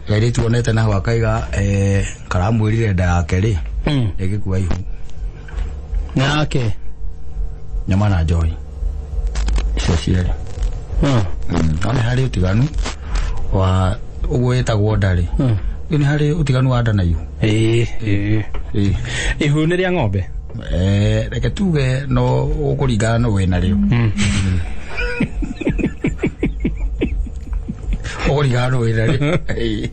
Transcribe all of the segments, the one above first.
Kairĩtu onete naho akaiga karamwĩrire nda yake rĩ ĩgĩkua ihu. Nake. Nyama na njohi icio cierĩ. No nĩ harĩ ũtiganu wa ũguo ĩtagwo nda rĩ, nĩ harĩ ũtiganu wa nda na ihu. Ĩĩ. Ĩĩ. Ihu nĩ rĩa ng'ombe. Reke tuge no ũkũringana no wĩna rĩo. Ũkũringana no wĩna rĩo. Ĩĩ.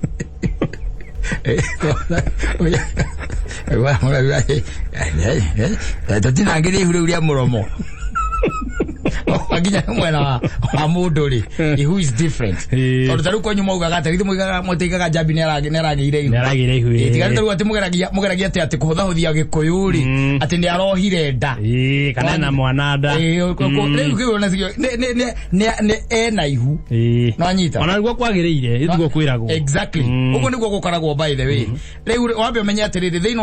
Tũtinangĩria ihu rĩu rĩa mũromo wakinya mwena wa mũndũ rĩ, ihu is different. Tondũ ta rĩu kwanyu maugaga atĩ githĩ moigaga mũtigaga njambi nĩ aragĩire ihu. Nĩ aragĩire ihu. Ĩĩ, tiga rĩu atĩ mũgeragia atĩ kũhũthahũthia gĩkũyũ rĩ, atĩ nĩ arohire nda. Ĩĩ, kana ena mwana nda. Ĩĩ, rĩu kĩu ona sikio nĩ ena ihu. No anyita. Ona nĩguo kwagĩrĩire, ĩtiguo kwĩragwo. Exactly. Ũguo nĩguo gũkoragwo, by the way. Rĩu wambe ũmenye atĩrĩrĩ, thĩinĩ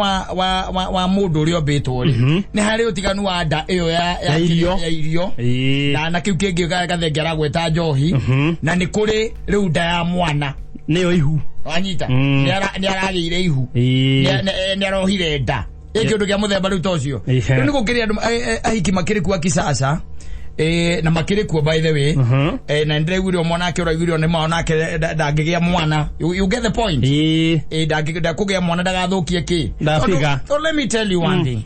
wa mũndũ ũrĩa ũmbĩtwo rĩ, nĩ harĩ ũtiganu wa nda ĩyo ya Ya irio. Ya irio. Na kĩu kĩngĩ gathenge aragweta njohi, na nĩ kũrĩ rĩu nda ya mwana. Nĩyo ihu. Wanyita? Nĩ aragĩire ihu. Nĩ arohire nda ĩ kĩndũ kĩa mũthemba rĩu ta ũcio. Rĩu nĩ gũkĩrĩ andũ ahiki makĩrĩ kuo kisasa, na makĩrĩ kuo, by the way. Na nĩndĩraiguire ũmwe nake ũraiguire nĩ ma nake ndangĩgĩa mwana. You get the point? Ĩĩ. Ndakũgĩa mwana ndagathũkie kĩ. Ndafiga. Tondũ let me tell you one thing.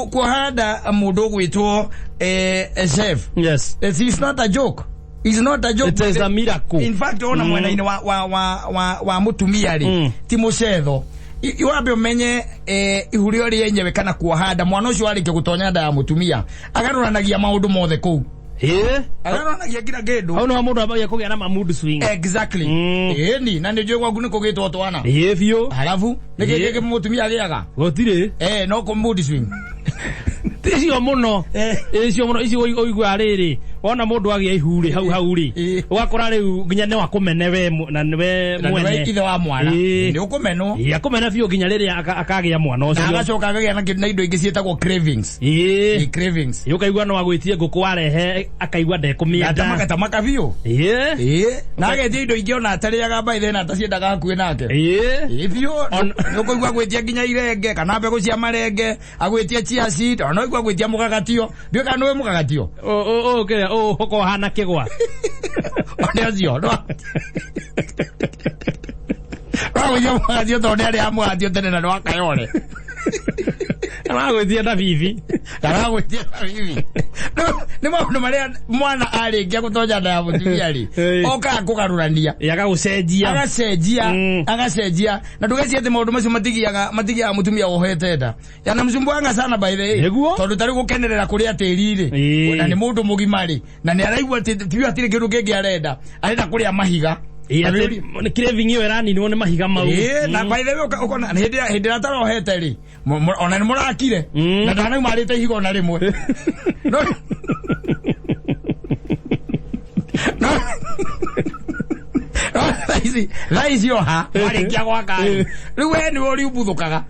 Kuoha nda mũndũ ũgwĩtwo chef, it's not a joke. It's not a joke. It is a miracle. In fact, ona mwena-inĩ wa mũtumia rĩ, ti mũcetho. Wambe ũmenye ihu rĩo rĩenyewe kana kuoha nda, mwana ũcio warĩkia gũtonya nda ya mũtumia agarũranagia maũndũ mothe kũu. Agarũranagia kila kĩndũ. Hau nĩho mũndũ ambagia kũgĩa na ma mood swing. Exactly. Ĩni na nĩ njũĩ gwaku nĩ kũgĩtwo twana. Ĩĩ biũ. Halafu nĩ kĩ kĩngĩ mũtumia agĩaga? Gũtirĩ. No kũ mood swing. Icio mũno. Icio mũno, icio ũiguaga rĩrĩ wona mũndũ agĩa ihu rĩ, hau hau rĩ, ũgakora rĩu nginya nĩ wakũmene we na nĩwe Na nĩwe mwene. Ithe wa mwana. Nĩ ũkũmenwo. Ĩĩ, akũmena biũ nginya rĩrĩa akagĩa mwana Na ũcio. agacoka akagĩa na indo ingĩ ciĩtagwo cravings. Ĩ, cravings. Ĩĩ, ũkaigua no agwĩtie ngũkũ warehe akaigua ndekũmĩenda. Gatamaka biũ. Ĩĩ, na agetia indo ingĩ ona atarĩaga by then ataciendaga hakuhĩ nake. Ĩĩ biũ. Nĩ ũkũigua gwĩtia nginya irenge kana mbegũ cia marenge, agwĩtia chia seed, ona ũigua gwĩtia mũgagatio. Ndiũĩ kana nĩũĩ mũgagatio. Kĩrĩa ũkoragwo ũhana kĩgwa. One ũcio no gwĩtia mũgagatio tondũ nĩ arĩa mũgagatio tene na nĩwakayore. Aragwĩtia na bibi. Aragwĩtia na bibi. Nĩ maũndũ marĩa mwana arĩkia gũtonya nda ya mũtumia rĩ, okaga kũgarũrania. Ĩĩ, agagũcenjia. Agacenjia. Agacenjia, na ndũgecirie atĩ maũndũ macio matigiaga mũtumia wohete nda yanamsumbuanga sana, by the way. Tondũ tarĩu gũkenerera kũrĩa tĩri rĩ, na nĩ mũndũ mũgima rĩ, na nĩ araigua atĩ biũ hatirĩ kĩndũ kĩngĩ arenda, arenda kũrĩa mahiga. Ĩĩ, atĩ nĩ craving ĩyo ĩraninwo nĩ mahiga mau. Ĩĩ, na by the way ũkona hĩndĩ ĩrĩa atarohete rĩ, ona nĩ mũrakire na ndanauma arĩte ihiga ona rĩmwe. No thaa ici oha marĩkia gwaka rĩ, rĩu we nĩwe ũrĩ ũbuthũkaga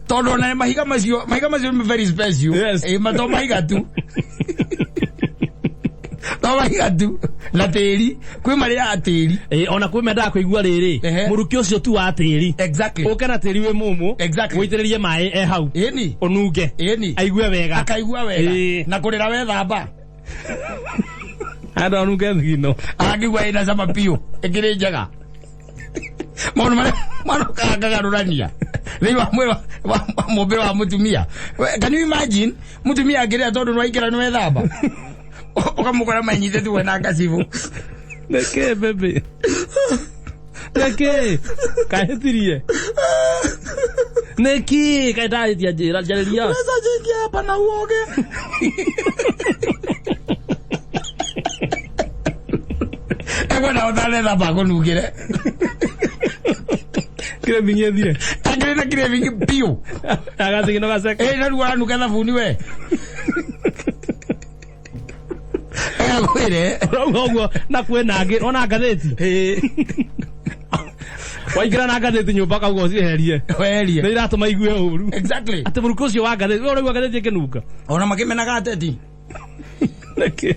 tondũ ona mahiga macio nĩ very special. Ĩĩ, ma to mahiga tu, to mahiga tu na tĩri, kwĩ marĩaga tĩri. Ĩĩ, ona kwĩ mendaga kũigua rĩrĩ mũrukĩ ũcio tu wa tĩri. Ũke na tĩri wĩ mũmũ, ũitĩrĩrie maĩ e hau, ũnunge, aigue wega. Akaigua wega. Na kũrĩra wethamba. Andũ anunge thigino. Angĩigua ĩna cama biũ, ĩkĩrĩ njega. Maũndũ marĩa mwana akagarũrania thĩinĩ wa mwĩrĩ wa mũmbĩre wa mũtumia. Can you imagine mũtumia angĩrĩa tondũ nĩwaingĩra nĩwethamba, ũkamũkora manyitĩte we na ngacibũ? Nĩkĩ baby? Nĩkĩ? Kahĩtirie. Nĩkĩ? Kaĩ ndahĩtia, njĩra, njarĩria. Unaweza jingia hapa na uoge. Ekwenda ũtanethamba akũnungĩre. Craving ĩthire. Akĩrĩ na craving biũ. Agathigino gaceke. Ĩ, na rĩu ũranuka thabuni we. Akwĩre. Ũrauga ũguo na kwĩna angĩ ona ngathĩti. Waingĩra na ngathĩti nyũmba kauga ũcieherie. Weherie. Nĩ iratũma igue ũru. Atĩ mũrukĩ ũcio wa ngathĩti, we ũraigua ngathĩti ĩkĩnunga. Ona makĩmenaga ateti. Nĩkĩ?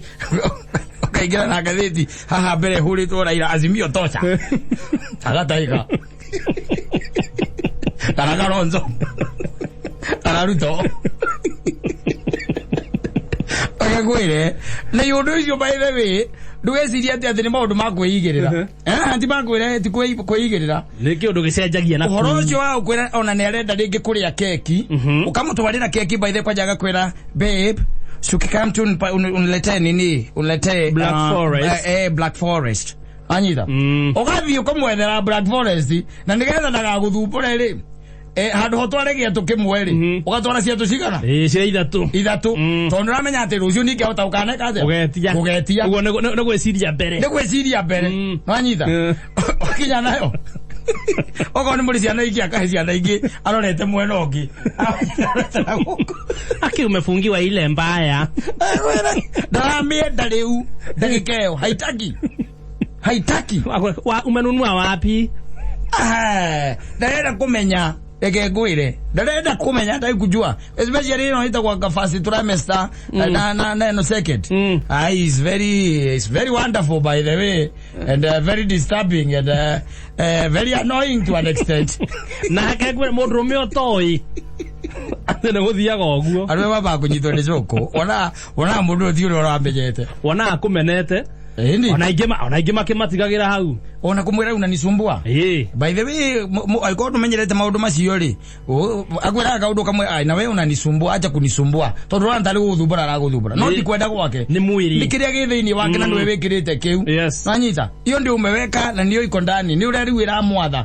Ũkaingĩra na ngathĩti haha mbere hũrĩtwo Raila Azimio tosha, agatahĩka, kana Kalonzo kana Ruto. Reke ngwĩre na ũndũ ũcio, by the way, ndũgecirie atĩ nĩ maũndũ ma kwĩigĩrĩra. Eh, ti ma kwĩre, ti kwĩigĩrĩra. Nĩ kĩũndũ gĩcenjagia na Ũhoro ũcio wa gũkwĩra ona nĩ arenda rĩngĩ kũrĩa keki, ũkamũtwarĩra keki, by the way, kwanja agakwĩra, "Babe, come tu uniletee nini, uniletee Black Forest." Black Forest anyita. Ũgathiĩ ũkamwethera Black Forest na nĩgetha ndagagũthumbũre rĩ, handũ ho tware gĩatũ kĩmwe rĩ, ũgatwara ciatũ cigana? Ĩĩ, cia ithatũ. Ithatũ, tondũ nĩũramenya atĩ rũciũ ningĩ ahota gũkaneka atĩa? Ũgetia. Gũgetia. Ũguo nĩ gwĩciria mbere. Nĩ gwĩciria mbere. Nwanyita wakinya nayo, okorwo nĩ mũrĩ ciana ingĩ, akahe ciana ingĩ arorete mwena ũngĩ, arorete na gũkũ. Aki umefungiwa ile mbaya. Ndaramĩenda rĩu ndagĩka ĩyo, haitaki, haitaki. Umenunua wapi? Ah, ndarenda kũmenya, reke ngwĩre, ndarenda kũmenya, ndai kujua, especially ĩno ĩtagwo anga first trimester na ĩno second. Ah, is very wonderful, by the way, and very disturbing and very annoying to an extent. Nake ngwĩre mũndũrũme ũtoĩ atĩ nĩ gũthiaga ũguo. Arũme mambaga kũnyitwo nĩ cũkũ, ona mũndũ ũyũ ti ũrĩa ũramenyete. Wonaga kũmenete. Ĩni. Ona aingĩ makĩmatigagĩra hau. Ona kũmwĩra unanisumbua. By the way, angĩkorwo ndũmenyerete maũndũ macio rĩ, akwĩraga kaũndũ kamwe, "Ai, na we unanisumbua, acha kunisumbua," tondũ ũrona tarĩ gũgũthumbũra aragũthumbũra, no ti kwenda gwake. Nĩ mwĩrĩ. Nĩ kĩrĩa gĩ thĩinĩ wake na nĩwe wĩkĩrĩte kĩu. Nanyita iyo ndio umeweka na niyo iko ndani, nĩ ũrĩa rĩu ĩramwatha,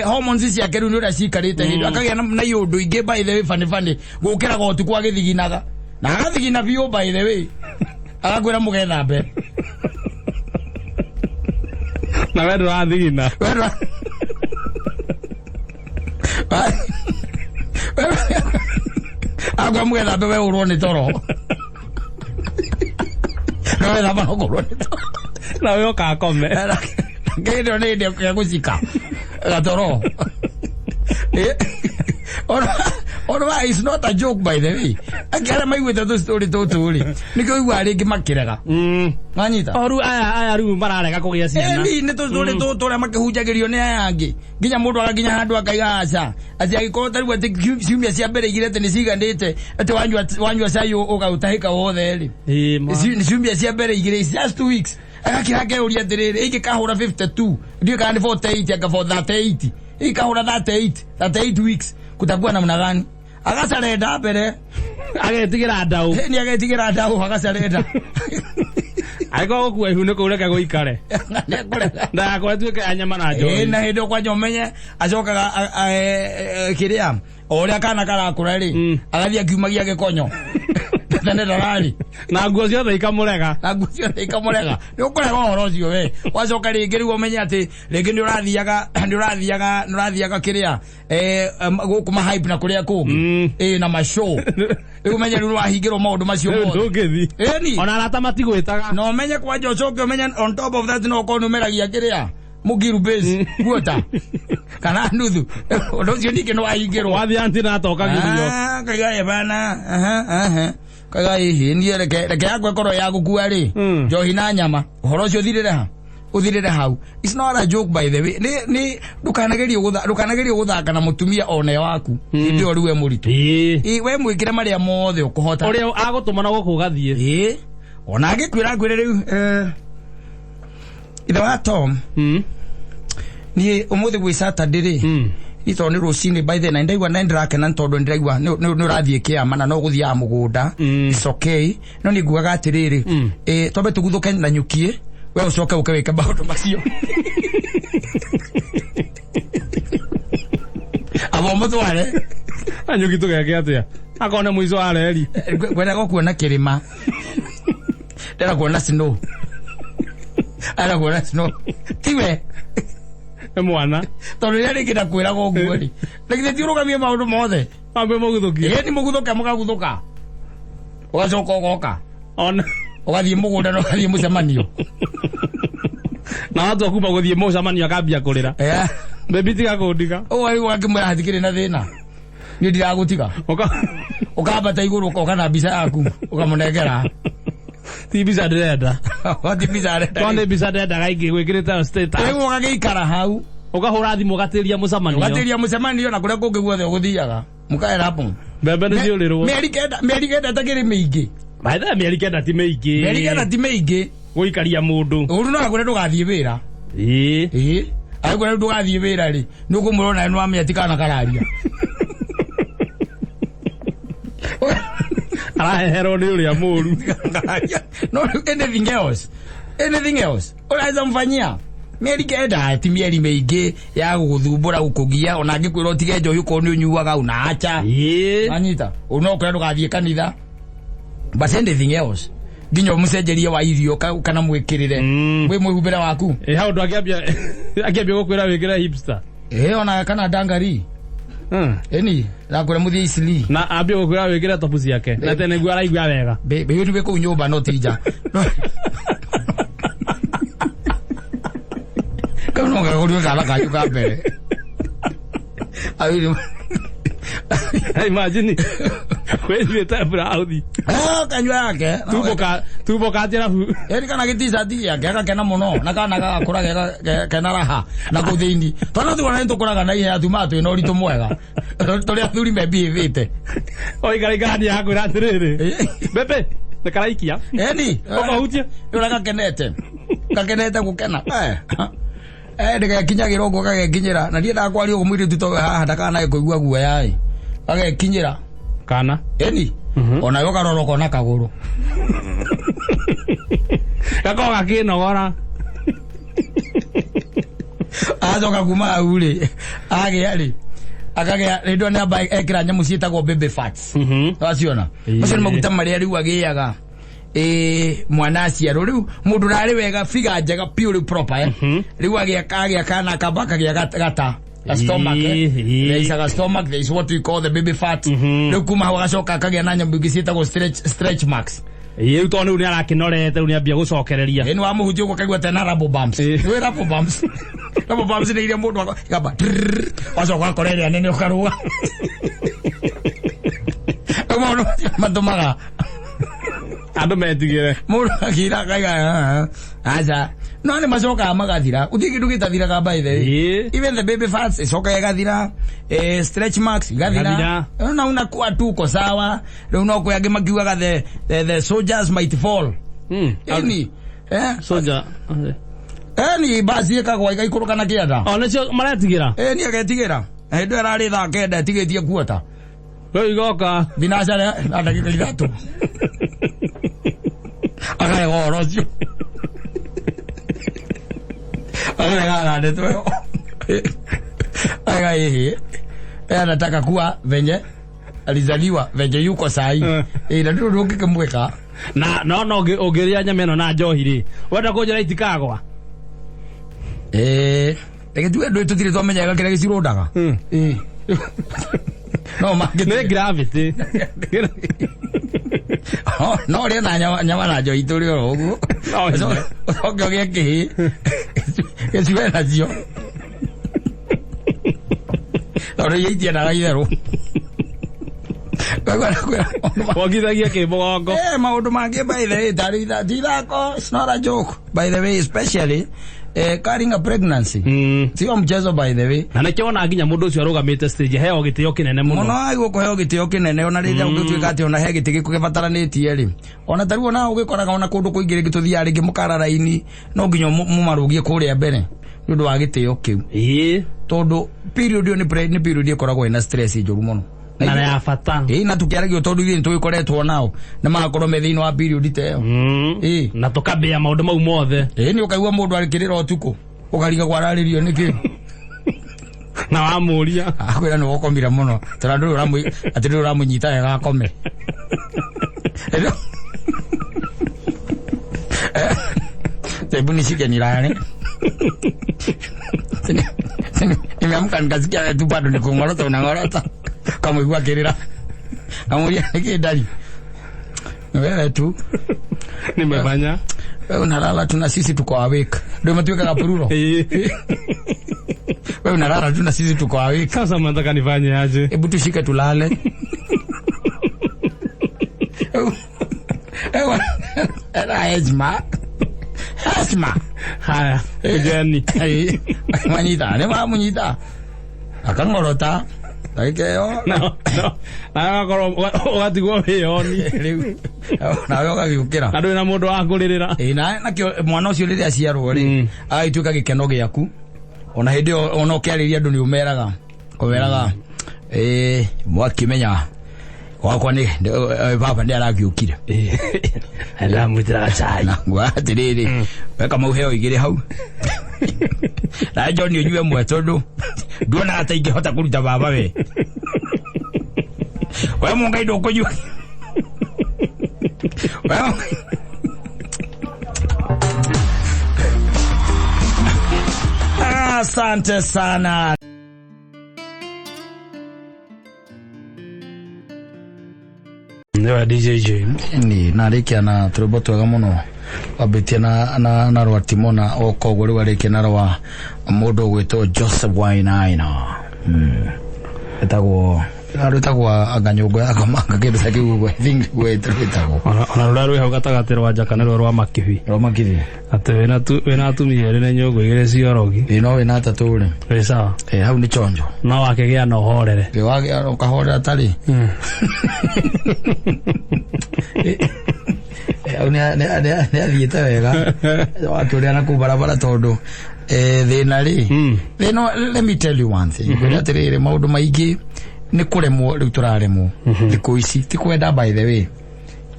hormones ciake rĩu nĩ ũrĩa cikarĩte hĩndĩ akagĩa na iũndũ ingĩ, by the way, funny funny, gũkĩraga ũtukũ agĩthiginaga na agathigina biũ, by the way, agakwĩra mũgethambe. Na we ndũrathigina. Agwa mũgethambe, we ũrwo nĩ toro na wethamba no kũrwo nĩ toro. Na we ũkakome. Kĩndũ nĩ hĩndĩ ya gũcika gatoro. Ona it's not a joke, by the way. Angĩ arĩa maiguĩte tũ story tũtũ rĩ, nĩkĩo ũiguaga rĩngĩ makĩrega. Wanyita? O rĩu aya rĩu mararega kũgĩa ciana. Ĩni nĩ tũ story tũtũ ũrĩa makĩhunjagĩrio nĩ aya angĩ, nginya mũndũ agakinya handũ akaiga aca, atĩ angĩkorwo ta rĩu atĩ ciumia cia mbere igĩrĩ atĩ nĩ ciganĩte, atĩ wanyua cai ũgaũtahĩka wothe rĩ. Ĩĩ, ma. Nĩ ciumia cia mbere igĩrĩ, it's just 2 weeks, agakira akeuria atĩrĩrĩ, ingĩkahũra 52, ndiũĩ kana nĩ 48 anga 38, ingĩkahũra 38, 38 weeks kutakuwa namna gani? Agacarenda mbere. Agetigĩra ndau. Nĩ agetigĩra ndau, agacarenda. Angĩkorwo gũkua ihu nĩ kũu, reke gũikare. Nĩekũrega. Ndagakorwo ĩtuĩke ya nyama na njohi. Na hĩndĩ ĩyo kwanja ũmenye acokaga kĩrĩa, o ũrĩa kana karakũra rĩ, agathiĩ akiumagia gĩkonyo, tene ndararĩ. Na nguo ciothe ikamũrega. Na nguo ciothe ikamũrega. Nĩ ũkũrega ũhoro ũcio we. Wacoka rĩngĩ rĩu ũmenye atĩ rĩngĩ nĩ ũrathiaga kĩrĩa, gũkũ ma hype na kũrĩa kũngĩ, na mashow, rĩu ũmenye rĩu nĩwahingĩrwo maũndũ macio Rĩu mothe. ndũngĩthi. Ĩni. Ona arata matigwĩtaga. Na ũmenye kwanja ũcoke ũmenye on top of that no ũkorwo nĩ ũmeragia kĩrĩa, mũgiru base guota kana nuthu, ũndũ ũcio ningĩ nĩ wahingĩrwo. Wathiĩ antinatokagĩrio. Ah, kaiga bana, aha aha, kaiga hihi niĩ reke yakwa ĩkorwo ya gũkua rĩ, njohi na nyama, ũhoro ũcio ũthirĩre ha, ũthirĩre hau. It's not a joke, by the way. Nĩ ndũkanagerie gũthaka na mũtumia one waku hĩndĩ ĩyo rĩu e mũritũ. Ĩĩ. Ĩ, we mwĩkĩre marĩa mothe ũkũhota. Ũrĩa agũtũma na gũkũ ũgathiĩ. Ĩ, ona angĩkwĩra, ngwĩre rĩu, ithe wa Tom, niĩ ũmũthĩ gwĩ Saturday rĩ, niĩ tondũ nĩ rũcinĩ, by the na ndaigua na ndĩrakena nĩ tondũ ndĩraigua nĩ ũrathiĩ kĩama na no ũgũthiaga mũgũnda. It's okay, no nĩ ngugaga atĩrĩrĩ, twambe tũguthũke na nyukie, we ũcoke ũke wĩke maũndũ macio abo mũtware. Anyuki tũgeke atĩa akorwo nĩ mũico wa reri? Ngwendaga kuona kĩrĩma, ndĩrenda kuona snow, arenda kuona snow, tiwe. Nĩ mwana. Tondũ rĩrĩa rĩngĩ ndakwĩraga ũguo rĩ, na githĩ ti ũrũgamie maũndũ mothe? Mambe mũguthũkie. Ĩĩ, nĩ mũguthũke, mũkaguthũka, ũgacoka ũgoka. Ona Ũgathiĩ mũgũnda na ũgathiĩ mũcemanio. Na watua kuma gũthiĩ mũcemanio akambia kũrĩra, "Baby, tiga kũndiga." Ũguo rĩu wakĩmwĩra hatikĩrĩ na thĩna, niĩ ndiragũtiga. Ũka Ũkambata igũrũ, ũkoka na mbica yaku, ũkamũnengera. Ti mbica ndĩrenda. Ti mbica arenda. To nĩ mbica ndendaga ingĩ gwĩkĩrĩte status. Rĩu ũgagĩikara hau. Ũkahũra thimũ ũgatĩria mũcemanio. Ũgatĩria mũcemanio na kũrĩa kũngĩ guothe ũgũthiaga. Mũkaera hapo. Mbembe nĩ ciũrĩrwo. Mĩeri kenda ĩtakĩrĩ mĩingĩ. By the way, mĩeri 9 ti mĩingĩ. Mĩeri 9 ti mĩingĩ. Gũikaria mũndũ. Ũru no akwĩre ndũgathiĩ wĩra. Ĩĩ. Ĩĩ. Agĩkwĩra ndũgathiĩ wĩra rĩ, nĩ ũkũmwĩra onawe nĩ wamenya ti kana kararia. Araheherwo nĩ ũrĩa mũru. Kararia. No anything else. Anything else. Unaweza mfanyia. Mĩeri 9 ti mĩeri mĩingĩ ya gũgũthumbũra, gũkũgia, ona angĩkwĩra ũtige njohi ũkorwo nĩ ũnyuaga unaacha. Anyita. No ũkwĩra ndũgathiĩ kanitha. But anything else. Nginya ũmũcenjerie wa irio kana mwĩkĩrĩre. Wĩ mwĩhumbĩre waku. Ĩ hau ndũ akĩambia gũkwĩra wĩkĩre hipster. Ĩ ona kana ndangari. Ĩni, ndakwĩra mũthiĩ Isili. Na ambia gũkwĩra wĩkĩre topu ciake. Na tene nĩguo araigua wega. Be wĩ kũu nyũmba no ti nja. Kau no gagũrio kana kanyu ka mbere. Ayo. Imagine wĩnyuĩte brauthi. Ah, kanyua yake. Tumbo ka njĩrabu. Ĩni kana gĩticati gĩake agakena mũno na kana gagakũra kena raha na kũu thĩinĩ. Twana tuona nĩ tũkũraga na ihenya tumaga twĩna ũritũ mwega. Tũrĩa athuri membihĩvĩte. Oikara nĩ akwĩra atĩrĩrĩ. Bebe, nĩ karaikia. Ĩni. Ũkahutia. Ũrĩa gakenete. Gakenete gũkena. Eh, ndĩgekinyagĩra ũguo gagekinyĩra. Na ndiendaga kwaria ũguo mũirĩtu to haha ndakanae kũigua guoya ĩ. Gagekinyĩra. Kana. Ĩni. Onawe ũkarora ũkona kagũrũ. Gakoragwo gakĩnogora. Acoka kuma hau rĩ, agĩa rĩ, akagĩa rĩndũ nĩ amba ekĩra nyamũ ciĩtagwo baby fats. Waciona? Macio nĩ maguta marĩa rĩu agĩaga mwana aciarwo. Rĩu mũndũ ũrarĩ wega figa njega piũ rĩu proper eh. Rĩu agĩa kana akamba akagĩa gata a stomach eh. There is a stomach, there is what we call the baby fat. Rĩu kuma hau agacoka akagĩa na nyamũ ingĩ ciĩtagwo stretch marks. Ĩĩ, rĩu tondũ rĩu nĩ arakĩnorete, rĩu nĩ ambia gũcokereria. Ĩni wamũhutia ũguo kaigua tena rubber bumps. Nĩ rubber bumps. Rubber bumps nĩ iria mũndũ akamba wacoka ũgakora ĩrĩa nene ũkarũga. Rĩu maũndũ macio matũmaga andũ metigĩre. Mũndũ akira akaiga aca no nĩ macokaga magathira. Gũtirĩ kĩndũ gĩtathiraga by the way. Even the baby fats icokaga ĩgathira, stretch marks igathira. Igathira. Na unakuwa tu uko sawa. Rĩu no kwĩ angĩ makiugaga the soldiers might fall. Ĩni eh Soja. Eni basi ĩkagwa ĩgaikũrũka na kĩanda. O nĩcio maretigĩra. Ĩni agetigĩra. Na hĩndĩ ĩyo ĩrarĩ thaa 9 ĩtigĩtie kuota. Rĩu igoka. Thinacara na ndagĩka 3. Akarega ũhoro ũcio. Akarega na ndeto ĩyo. Aka ĩhĩ. Anataka kuwa venye alizaliwa, venye yuko sahi. Na ndũrĩ ũndũ ũngĩkĩmwĩka. Na no ũngĩrĩa nyama ĩno na njohi rĩ, wenda kũnjĩra itikagwa? Reke tuge ndũ tũtirĩ twamenyaga kĩrĩa gĩcirũndaga. No mangĩ Nĩ gravity. No ũrĩe na nyama na njohi tũrĩ oro ũguo. No hinya. Ũcoke ũgĩe kĩhĩ gĩcue nacio. Tondũ iria itiendaga itherũ. Koguo nakwĩra maũndũ Wongithagia kĩ mũgongo. Maũndũ mangĩ by the way tarĩ ti ithako, it's not a joke by the way, especially carrying a pregnancy. Sio mchezo by the way. Na nĩkĩo wona nginya mũndũ ũcio arũgamĩte stage heo gĩtĩo kĩnene mũno. Mũno agĩrĩirwo kũheo gĩtĩo kĩnene ona rĩrĩa ũngĩtuĩka atĩ ona he gĩtĩ gĩkũ gĩbataranĩtie rĩ. Ona ta rĩu ona ũgĩkoraga ona kũndũ kũingĩ rĩngĩ tũthiaga rĩngĩ mũkara raini no nginya mũmarũgie kũrĩa mbere nĩ ũndũ wa gĩtĩo kĩu. Tondũ period ĩyo nĩ period ĩkoragwo ĩna stress njũru mũno. Na ya bata. Ĩĩ, na tũkĩaragio tondũ ithuĩ nĩtũgĩkoretwo nao na magakorwo me thĩinĩ wa period ta ĩyo. Na tũkambĩa maũndũ mau mothe. Ĩĩ, nĩ ũkaigua mũndũ arĩkĩrĩra ũtukũ ũkarigagwo ararĩrio nĩkĩ. Na wamũria. Akwĩra nĩ wokomire mũno tondũ ndũrĩ atĩ ndũrĩ ũramũnyita wega akome. Hebu nishike nilale. Nimeamka nikasikia tu bado ni kungorota unangorota. Kama igua kirira. Amuria niki ndari. Wewe tu. Nimefanya. Wewe unalala tu na sisi tuko awake. Ndio mtuweka kapururo. Wewe unalala tu na sisi tuko awake. Sasa mnataka nifanye aje? Hebu tushike tulale. Ewa. Era Heshima heshima. Haya, kujeni. Manyita nĩ mamũnyita akang'orota ndagĩka ĩyo. No, no. Na agakorwo ũgatigwo wĩyoni. Rĩu nawe ũgagĩũkĩra. Na ndũrĩ na mũndũ wa kũrĩrĩra. Ĩĩ, na nakĩo mwana ũcio rĩrĩa aciarwo rĩ, agagĩtuĩka gĩkeno gĩaku. Ona hĩndĩ ĩyo ona ũkĩarĩria andũ nĩ ũmeraga, ũmeraga, ĩĩ, mwakĩmenya wakwa nĩ baba nĩ aragĩũkire. Ndamwĩtĩra gacai. Na nguga atĩrĩrĩ, we Kamau heo igĩrĩ hau na John ũnyue mwe, tondũ nduonaga ta ingĩhota kũruta baba. We we Mũngai ndũkũnyua we Mũngai. Asante sana. Nĩwe DJ James. Ni narĩkia na tũrwĩmbo twega mũno, wambĩtie na rwa Timona o koguo, rĩu arĩkia na rwa mũndũ ũgwĩtwo Joseph Wainaina. Ĩtagwo rwĩtagwo anga nyũngũ ya komanga, kĩndũ ta kĩu ũguo, I think nĩguo rwĩtagwo. Ona rũrĩa rwĩ hau gatagatĩ rwa njaka nĩruo rwa makibi. Rwa makiri. Atĩ wĩna atumia erĩ na nyũngũ igĩrĩ ciorogi. Ĩ, no wĩna atatũ rĩ. Wĩ sawa. Ĩ, hau nĩ chonjo. No wakĩgĩa na ũhorere. Ĩ, wagĩa ũkahorera tarĩ. Hau nĩ athiĩte wega wakĩũrĩa na kũu barabara, tondũ thĩna rĩ, thĩna, let me tell you one thing, ngwĩra atĩrĩrĩ, maũndũ maingĩ nĩ kũremwo rĩu tũraremwo thikũ ici, ti kwenda, by the way,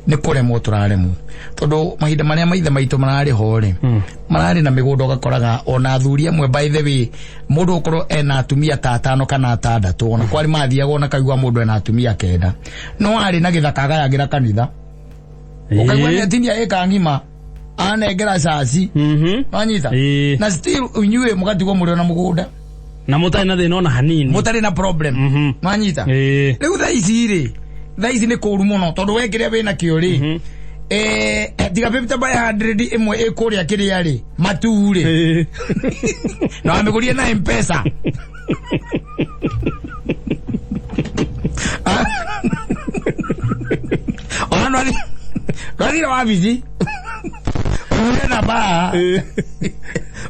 nĩ kũremwo tũraremwo, tondũ mahinda marĩa maithe maitũ mararĩ ho rĩ, mararĩ na mĩgũnda, ũgakoraga ona athuri amwe, by the way, mũndũ ũkorwo ena atumia ta atano kana atandatũ, ona kwarĩ mathiaga ona kaigua mũndũ ena atumia kenda, no arĩ na gĩthaka agayagĩra kanitha, ũkaigua nĩ atinia ĩka ng'ima anengera caci. Wanyita? Ĩĩ. Na still inyuĩ mũgatigwo mũrĩ ona mũgũnda. Na mũtarĩ na thĩna ona hanini. Mũtarĩ na problem. Wanyita? Ĩĩ. Rĩu thaa ici rĩ, thaa ici nĩ kũru mũno, tondũ we kĩrĩa wĩna kĩo rĩ, tiga 50 by 100 ĩmwe ĩkũrĩa kĩrĩa rĩ matuu rĩ, na wamĩgũrire na Mpesa. Ona ndwathire wabici ũhũre namba,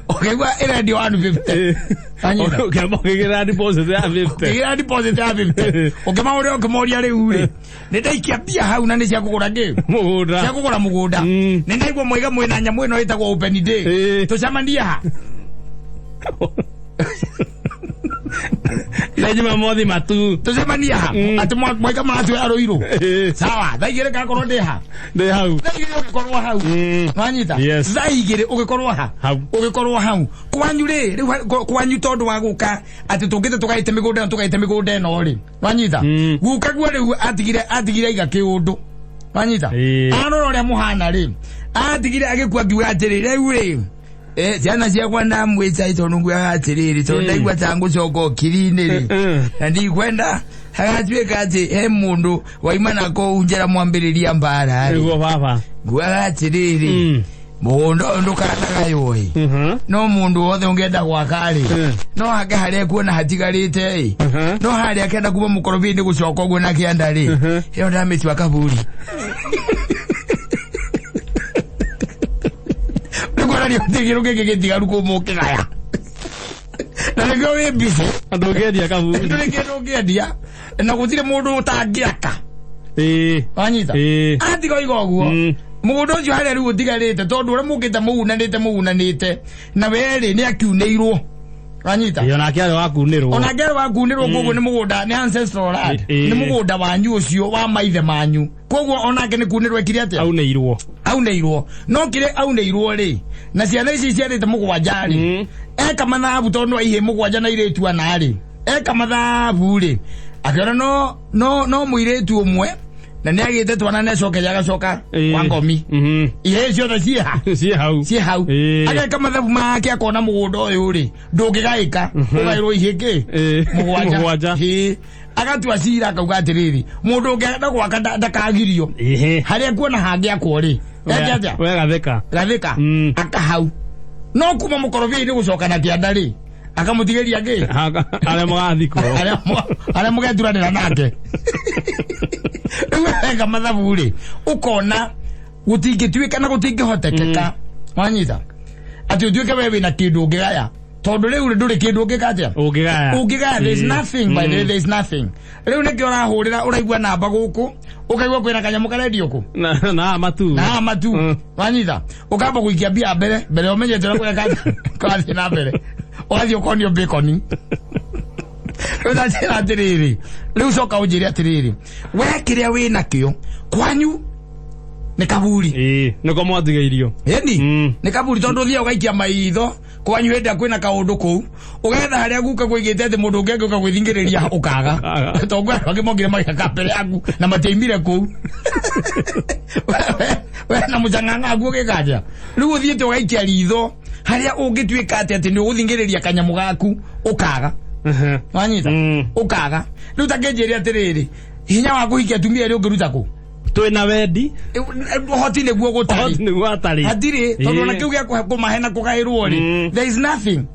ũkaigua ĩrendio 150. Wanyita? Ũkĩamba ũkĩgĩra deposit ya 50. Ũkĩgĩra deposit ya 50, ũkĩmahũrĩra, ũkĩmoria, rĩu rĩ, nĩ ndaikia mbia hau na nĩ cia kũgũra kĩ? Mũgũnda. Cia kũgũra mũgũnda. Nĩ ndaigua mwaiga mwĩna nyamũ ĩno ĩtagwo open day. Tũcemanie ha? Nĩ Jumamothi matu. Tũcemanie ha? Atĩ mwaiga maratuoya rũirũ. Sawa, thaa 2 ngakorwo ndĩ ha? Ndĩ hau. Thaa 2 ũgĩkorwo hau. Nwanyita? Yes. Thaa 2 ũgĩkorwo ha? Hau. Ũgĩkorwo hau kwanyu rĩ, rĩu kwanyu, tondũ wa gũka atĩ tũngĩte tũgaĩte mĩgũnda ĩno, tũgaĩte mĩgũnda ĩno rĩ, nwanyita? Guka guo rĩu atigire aiga kĩũndũ, nwanyita? Arora ũrĩa mũhana rĩ, atigire agĩkua akiuga atĩrĩ, rĩu rĩ, ciana ciakwa ndamwĩca, tondũ nguaga atĩrĩrĩ, tondũ ndaigua ta ngũcoka ũkiri-inĩ rĩ, na ndikwenda hagatuĩka atĩ he mũndũ waima na kũu njera mwambĩrĩria mbara rĩ. Nĩguo baba. Nguaga atĩrĩrĩ, mũgũnda ũyũ ndũkanagaywo ĩ, no mũndũ wothe ũngĩenda gwaka rĩ, no hake harĩa kuona hatigarĩte ĩ, no harĩa akenda kuma mũkorobia-inĩ gũcoka ũguo na kĩanda rĩ, ĩyo ndamĩtua kaburi. Nĩ kuonania gũtirĩ kĩndũ kĩngĩ gĩtigaru kũu mũkĩgaya, na nĩkĩo wĩ busy. Andũ ũngĩendia kaburi. Ndũrĩ kĩndũ ũngĩendia na gũtirĩ mũndũ ũtangĩaka. Wanyita? Ĩĩ. Atiga oiga ũguo, mũgũnda ũcio harĩa rĩu ũtigarĩte, tondũ ũrĩa mũkĩte mũunanĩte mũunanĩte na werĩ nĩ akiunĩirwo, wanyita? Ĩĩ, onake arĩ wa kunĩrwo. Ona ngerĩ wa kunĩrwo, koguo nĩ mũgũnda, nĩ ancestral land. Nĩ mũgũnda wanyu ũcio wa maithe manyu, koguo onake nĩ kunĩrwo ekire atĩa? Aunĩirwo. Aunĩirwo, no kĩrĩa aunĩirwo rĩ, na ciana ici ciarĩte mũgwanja rĩ, eka mathabu, tondũ aihĩ mũgwanja na irĩtu ana rĩ, eka mathabu rĩ, akĩona no mũirĩtu ũmwe na nĩ agĩte twana nĩ acokeria agacoka kwa ngomi. Ihĩĩ ciothe ciĩha? Ciĩ hau. Ciĩ hau. Ageka mathabu make, akona mũgũnda ũyũ rĩ, ndũngĩgaĩka ũgaĩrwo ihĩĩ kĩ? Mũgwanja. Mũgwanja. Ĩĩ. Agatua cira akauga atĩrĩrĩ, mũndũ ũngĩenda gwaka ndakagirio. Harĩa kuona hangĩakwo rĩ, eke atĩa? We gatheka. Gathika. Akahau no kuma mũkorobia-inĩ gũcoka na kĩanda rĩ, akamũtigĩria ngĩ? Arĩa mũgathikwo. Arĩa mũgeturanĩra nake. Rĩu weka mathabu rĩ, ũkona Gũtingĩtuĩka na gũtingĩhotekeka, wanyita, atĩ ũtuĩke we wĩna kĩndũ ũngĩgaya, tondũ rĩu ndũrĩ kĩndũ ũngĩka atĩa? Ũngĩgaya. Ũngĩgaya, there is nothing, by the way, there is nothing. Rĩu nĩkĩo ũrahũrĩra, ũraigua namba gũkũ, ũkaigua kwĩna kanyamũ karendio kũ na matu. Na matu. Wanyita, ũkamba gũikia mbia mbere mbere ũmenyete ũrĩa kũrĩa kũrathiĩ na mbere, ũgathiĩ ũkonio bacon. Rĩu ndanjĩra atĩrĩrĩ, rĩu coka ũnjĩre atĩrĩrĩ, we kĩrĩa wĩ nakĩo kwanyu nĩ kaburi. Ĩĩ, nĩko mwatigĩirio. Ĩni. Nĩ kaburi, tondũ ũthiaga ũgaikia maitho kwanyu hĩndĩ ĩrĩa kwĩna kaũndũ kũu, ũgetha harĩa guka kũigĩte atĩ mũndũ ũngĩ angĩũka gwĩthingĩrĩria ũkaga. Ũkaga. Tondũ kwĩ andũ angĩ mokire magĩaka mbere yaku na matiaimire kũu. We na mũcang'ang'a guo ũgĩka atĩa? Rĩu ũthiĩte ũgaikia ritho harĩa ũngĩtuĩka atĩ atĩ nĩ ũgũthingĩrĩria kanyamũ gaku, ũkaga. Wanyita? Ũkaga. Rĩu ta kĩnjĩre atĩrĩrĩ, hinya wa kũhikia atumia erĩ ũngĩruta kũ? Twĩna wendi. Ũhoti nĩguo gũtarĩ. Ũhoti nĩguo atarĩ. Hatirĩ, tondũ ona kĩu gĩa kũmahe na kũgaĩrwo rĩ, there is nothing,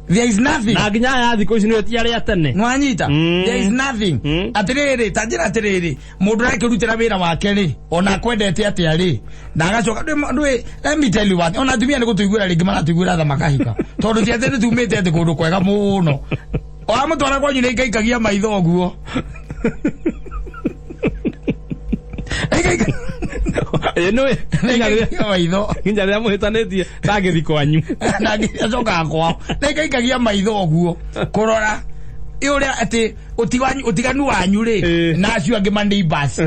there is nothing. Na nginya aya thikũ ici nĩwe ti arĩa tene. Nwanyita? There is nothing. Atĩrĩrĩ, ta njĩra atĩrĩrĩ, mũndũ arakĩrutĩra wĩra wake rĩ, ona akwendete atĩa rĩ, na agacoka ndwĩ, let me tell you what, ona atumia nĩ gũtũiguĩra rĩngĩ maratũiguĩra tha makahika, tondũ ti atĩ nĩtumĩte atĩ kũndũ kwega mũno. Wamũtwara kwanyu nĩ ikaikagia maitho ũguo. Ĩ nĩwe. Nĩikaikagia maitho. Nginya rĩrĩa mũhĩtanĩtie ndangĩthi kwanyu. Na acokaga kwao na ikaikagia maitho ũguo kũrora ĩ ũrĩa atĩ ũtiganu wanyu rĩ na acio angĩ ma neighbors.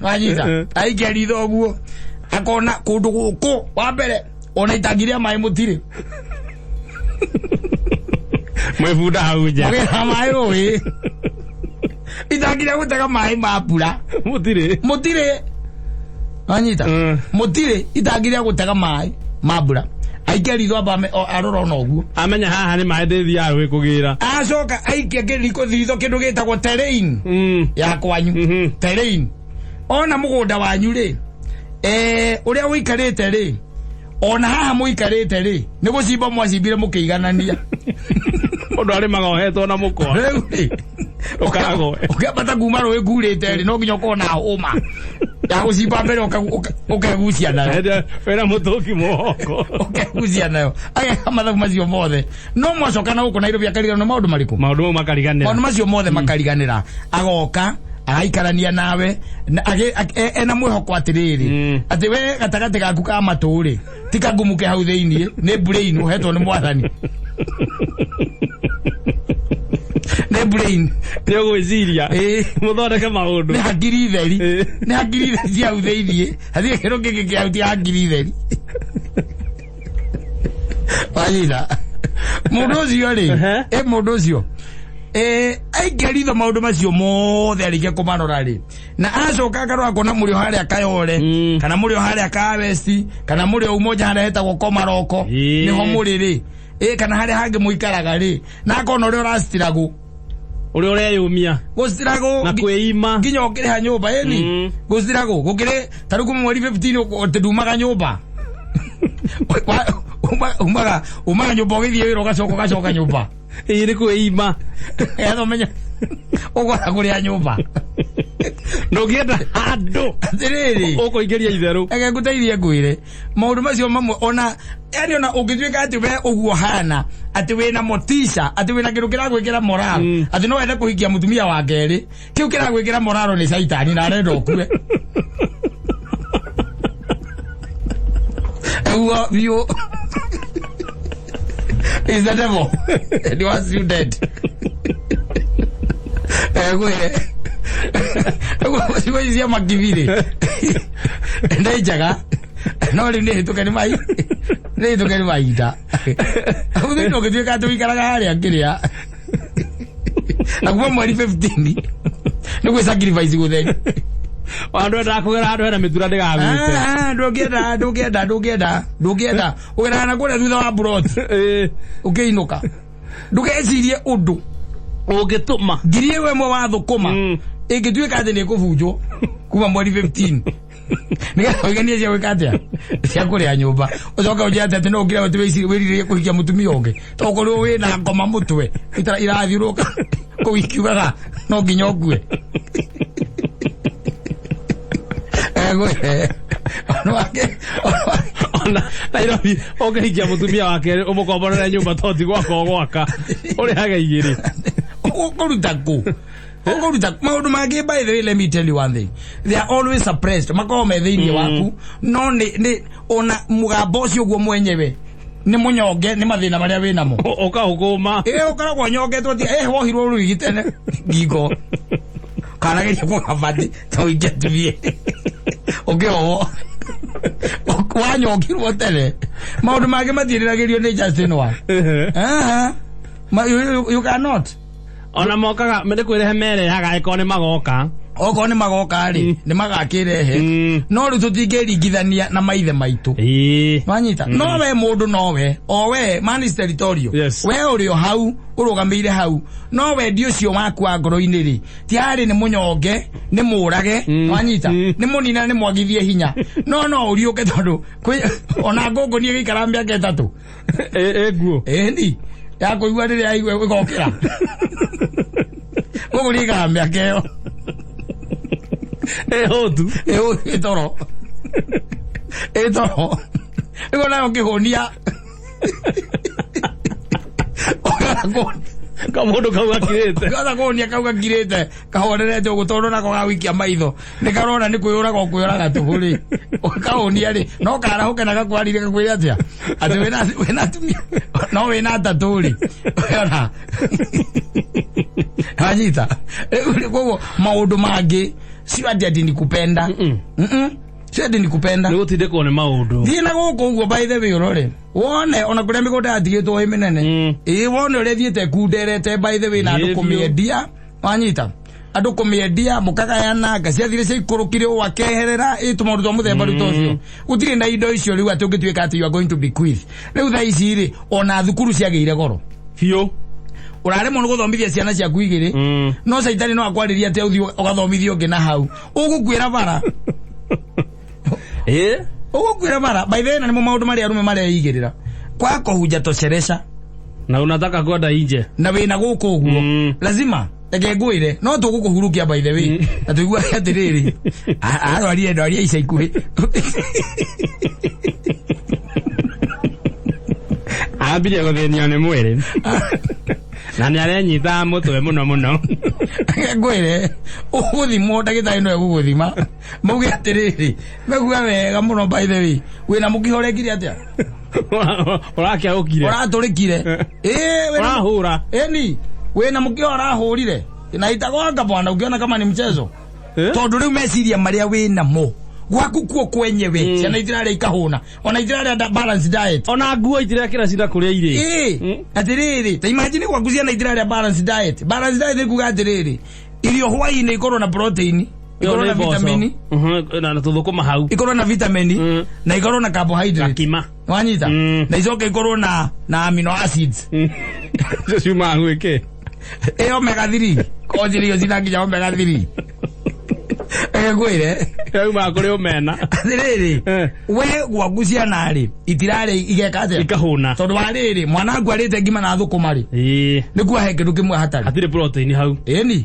Wanyita? Aikia ritho ũguo akona kũndũ gũkũ, wa mbere ona itangi rĩa maĩ mũtirĩ. Mwĩbunda hau nja. Mũgĩra maĩ rũĩ, itangi rĩa gũtega maĩ ma mbura mũtirĩ. Mũtirĩ. Wanyita? Mũtirĩ itangi rĩa gũtega maĩ ma mbura. Aikia ritho amba arora ona ũguo. Amenya haha nĩ maĩ ndĩthiaga rũĩ kũgĩra. Acoka aikia kĩriko ritho kĩndũ gĩtagwo terrain ya kwanyu. Terrain, ona mũgũnda wanyu rĩ, ũrĩa ũikarĩte rĩ, ona haha mũikarĩte rĩ, nĩ gũcimba mwacimbire mũkĩiganania. Mũndũ arĩmaga ohetwo na mũkwa. Rĩu rĩ, Ũkagwo. ũkĩambata kuma rũĩ kurĩte rĩ, no nginya ũkorwo na hũma ya gũcimba mbere, ũkegucia nayo. Wĩna mũtũngi mũgongo. Ũkegucia nayo, ageka mathabu macio mothe, no mwacoka na gũkũ Nairobi akariganĩrwo nĩ maũndũ marĩkũ? Maũndũ mau makariganĩra. Maũndũ macio mothe makariganĩra, agoka agaikarania nawe na ena mwĩhoko atĩrĩrĩ, atĩ we gatagatĩ gaku ka matũ rĩ, ti kangumuke hau thĩiniĩ, nĩ brain ũhetwo nĩ mwathani, nĩ brain. Nĩ ũgwĩciria. Mũthondeke maũndũ. Nĩ hakiri theri. Nĩ hakiri theri cia hau thĩiniĩ, hatirĩ kĩndũ kĩngĩ kĩa hau ti hakiri theri. Wanyita? Mũndũ ũcio rĩ, mũndũ ũcio aikia ritho maũndũ macio mothe, arĩkia kũmarora rĩ, na acoka akarora akona mũrĩ o harĩa Kayole, kana mũrĩ o harĩa ka West, kana mũrĩ o Umoja harĩa hetagwo Komaroko, nĩho mũrĩ rĩ, kana harĩa hangĩ mũikaraga rĩ, na akona ũrĩa ũracitiragwo, ũrĩa ũreyũmia gũcitiragwo na kwĩima nginya ũkĩrĩha nyũmba ĩni. Gũcitiragwo gũkĩrĩ ta rĩu kuma mweri 15 atĩ ndumaga nyũmba. Umaga nyũmba ũgĩthiĩ wĩra, ũgacoka nyũmba. Ĩĩ, nĩ kwĩima. Getha ũmenye ũgwara kũrĩa nyũmba. Ndũngĩenda handũ Atĩrĩrĩ, ũkũingĩria itherũ. Reke ngũteithie ngwĩre maũndũ macio mamwe, ona yani ona ũngĩtuĩka atĩ we ũguo hana atĩ wĩna motisha, atĩ wĩna kĩndũ kĩragwĩkĩra morale, atĩ no wende kũhikia mũtumia wa kerĩ, kĩu kĩragwĩkĩra morale nĩ caitani na arenda ũkue ũguo biũ. Is the devil and he wants you dead. Ngwĩre ũguo ciugo ici cia makibirĩ nĩ njega, no rĩu nĩ hĩtũke nĩ mai nĩ hĩtũke nĩ mahinda. Ũthĩ ndũngĩtuĩka atĩ ũikaraga harĩa kĩrĩa na kuma mweri 15 nĩ gwĩ sacrifice gũtheri. Andũ endaga kũgera handũ hena mĩtura ndĩgagwĩte. Ah, ndũngĩenda, ndũngĩenda, ndũngĩenda, ndũngĩenda ũgeraga na kũrĩa thutha wa buroti. Ũkĩinũka ndũgecirie ũndũ ũngĩtũma ngiri ĩmwe ĩmwe wa thũkũma ĩngĩtuĩka atĩ nĩ ĩkũbunjwo kuma mweri 15 nĩgetha ũiganie cia gwĩka atĩa, cia kũrĩa nyũmba, ũcoke ũnjĩre atĩ no ũngĩra atĩ wĩrirĩrie kũhikia mũtumia ũngĩ, tokorwo wĩna ngoma mũtwe irathiũrũrũka kũu ikiugaga no nginya ũkue. Ngwĩre Ũndũ wake Ona Nairobi ũngĩhikia mũtumia wa kerĩ ũmũkomborere nyũmba to ti gwaka ũgwaka ũrĩhage igĩrĩ. Ũkũruta kũ? Ũkũruta maũndũ mangĩ? By the way, let me tell you one thing, they are always suppressed. Makoragwo me thĩinĩ waku, no nĩ ona mũgambo ũcio ũguo mwenyewe nĩ mũnyonge nĩ mathĩna marĩa wĩ namo. Ũkaũkũma. Ĩ, ũkoragwo nyongetwo ti wohirwo rũrigi tene ngingo kanageria kũgabati ta ũingĩ atumie ũkĩohwo wanyongirwo tene. Maũndũ mangĩ matiĩriragĩrio nĩ Justin wa. Aha. You cannot. Ona mokaga nĩ kwĩrehe merehaga angĩkorwo nĩ magoka. Okorwo nĩ magoka rĩ, nĩ magakĩrehe. No rĩu tũtingĩringithania na maithe maitũ. Wanyita? No we mũndũ, nowe o we man is territorial. We ũrĩ o hau ũrũgamĩire hau, no wendi ũcio waku wa ngoro-inĩ rĩ, ti harĩ nĩ mũnyonge, nĩ mũrage. Wanyita? Nĩ mũnina, nĩ mwagithie hinya, no ũriũke tondũ ona ngũngũ niĩ gĩikara mĩaka 3. Ĩ nguo. Ĩni ya kũigua rĩrĩa aigua ĩgokĩra ngũngũ niĩ ikara mĩaka ĩyo. Ĩ hũtu. Ĩtoro ĩtoro ĩgo nayo ngĩhũnia. Kamũndũ kau gakirĩte. Gaza kũhũnia kau gakirĩte kahorerete ũguo, tondũ nako gagũikia maitho nĩ karona nĩ kwĩyũraga ũkwĩyũraga tũhũ rĩ, kahũnia rĩ, no karahũke na gakwarire gakwĩre atĩa atĩ wĩna atumia no wĩna atatũ rĩ, ona wanyita? Rĩu koguo maũndũ mangĩ sio ati nikupenda. Sio ati nikupenda. Nĩ gũtindĩkwo nĩ maũndũ. Thiĩ na gũkũ ũguo, by the way, ũrore wone ona kũrĩa mĩgũnda yatigĩtwo ĩ mĩnene. Ĩ wone ũrĩa ĩthiĩte ĩkunderete, by the way, na andũ Ĩ, biũ. kũmĩendia, wanyita? Andũ kũmĩendia mũkagayana, nga ciathire ciaikũrũkire ũũ akeherera ĩ tũmaũndũ twa mũthemba rĩu ta ũcio. Gũtirĩ na indo icio rĩu atĩ ũngĩtuĩka atĩ you are going to bequeath. Rĩu thaa ici rĩ, ona thukuru ciagĩire goro. Biũ. Ũraremwo nĩ gũthomithia ciana ciaku igĩrĩ. No caitani no akwarĩria atĩ ũthiĩ ũgathomithia ũngĩ na hau ũgũkuĩra bara. Ĩ. Ũgũkuĩra bara, by the way, na nĩmo maũndũ marĩa arũme mareigĩrĩra kwako hujatoshelesha. Na unataka kwenda nje. Na wĩna gũkũ ũguo. Lazima reke ngwĩre no tũgũkũhurukia, by the way, na tũiguage atĩrĩrĩ, arwarire ndwari ya ica ikuhĩ. Ambirie gũthĩnio nĩ mwĩrĩ na nĩ arenyitaga mũtwe mũno mũno. Reke ngwĩre ũgũthimwo, ndagĩtarĩ no egũgũthima mauge atĩrĩrĩ, megua wega mũno, by the way, wĩna mũkiha ũrekire atĩa? Ũrakĩaũkire. Ũratũrĩkire ĩĩ Ũrahũra. Ĩni wĩna mũkiha ũrahũrire na itagwanga bwana, ukiona kama ni mchezo. Eh? Tondũ rĩu meciria marĩa wĩ namo gwaku kuo kwenyewe, ciana itirarĩa ikahũna, ona itirarĩa balance diet. Ona nguo itirekĩra cira kũrĩa irĩ. Ĩĩ, atĩrĩrĩ, ta imagine gwaku ciana itirarĩa balance diet. Balance diet nĩ kuga atĩrĩrĩ, irio hwaĩ-inĩ ikorwo na protein, ikorwo na vitamini. Na tũthũkũma hau. Ikorwo na vitamini na ikorwo na carbohydrate. Kima. Wanyita? Mm. Na icoke ikorwo na amino acids. Icio ciumaga gwĩkĩ? Ĩ omega 3 konjirio cina nginya omega 3 ngwĩre. Yaumaga kũrĩ omena. Atĩrĩrĩ, we gwaku ciana rĩ itirarĩ igeka atĩa? Ikahũna. Tondũ wa rĩrĩ, mwana wangu arĩte ngima na thũkũma rĩ, nĩ kuo he kĩndũ kĩmwe hatarĩ. Hatirĩ protein hau. Ĩni.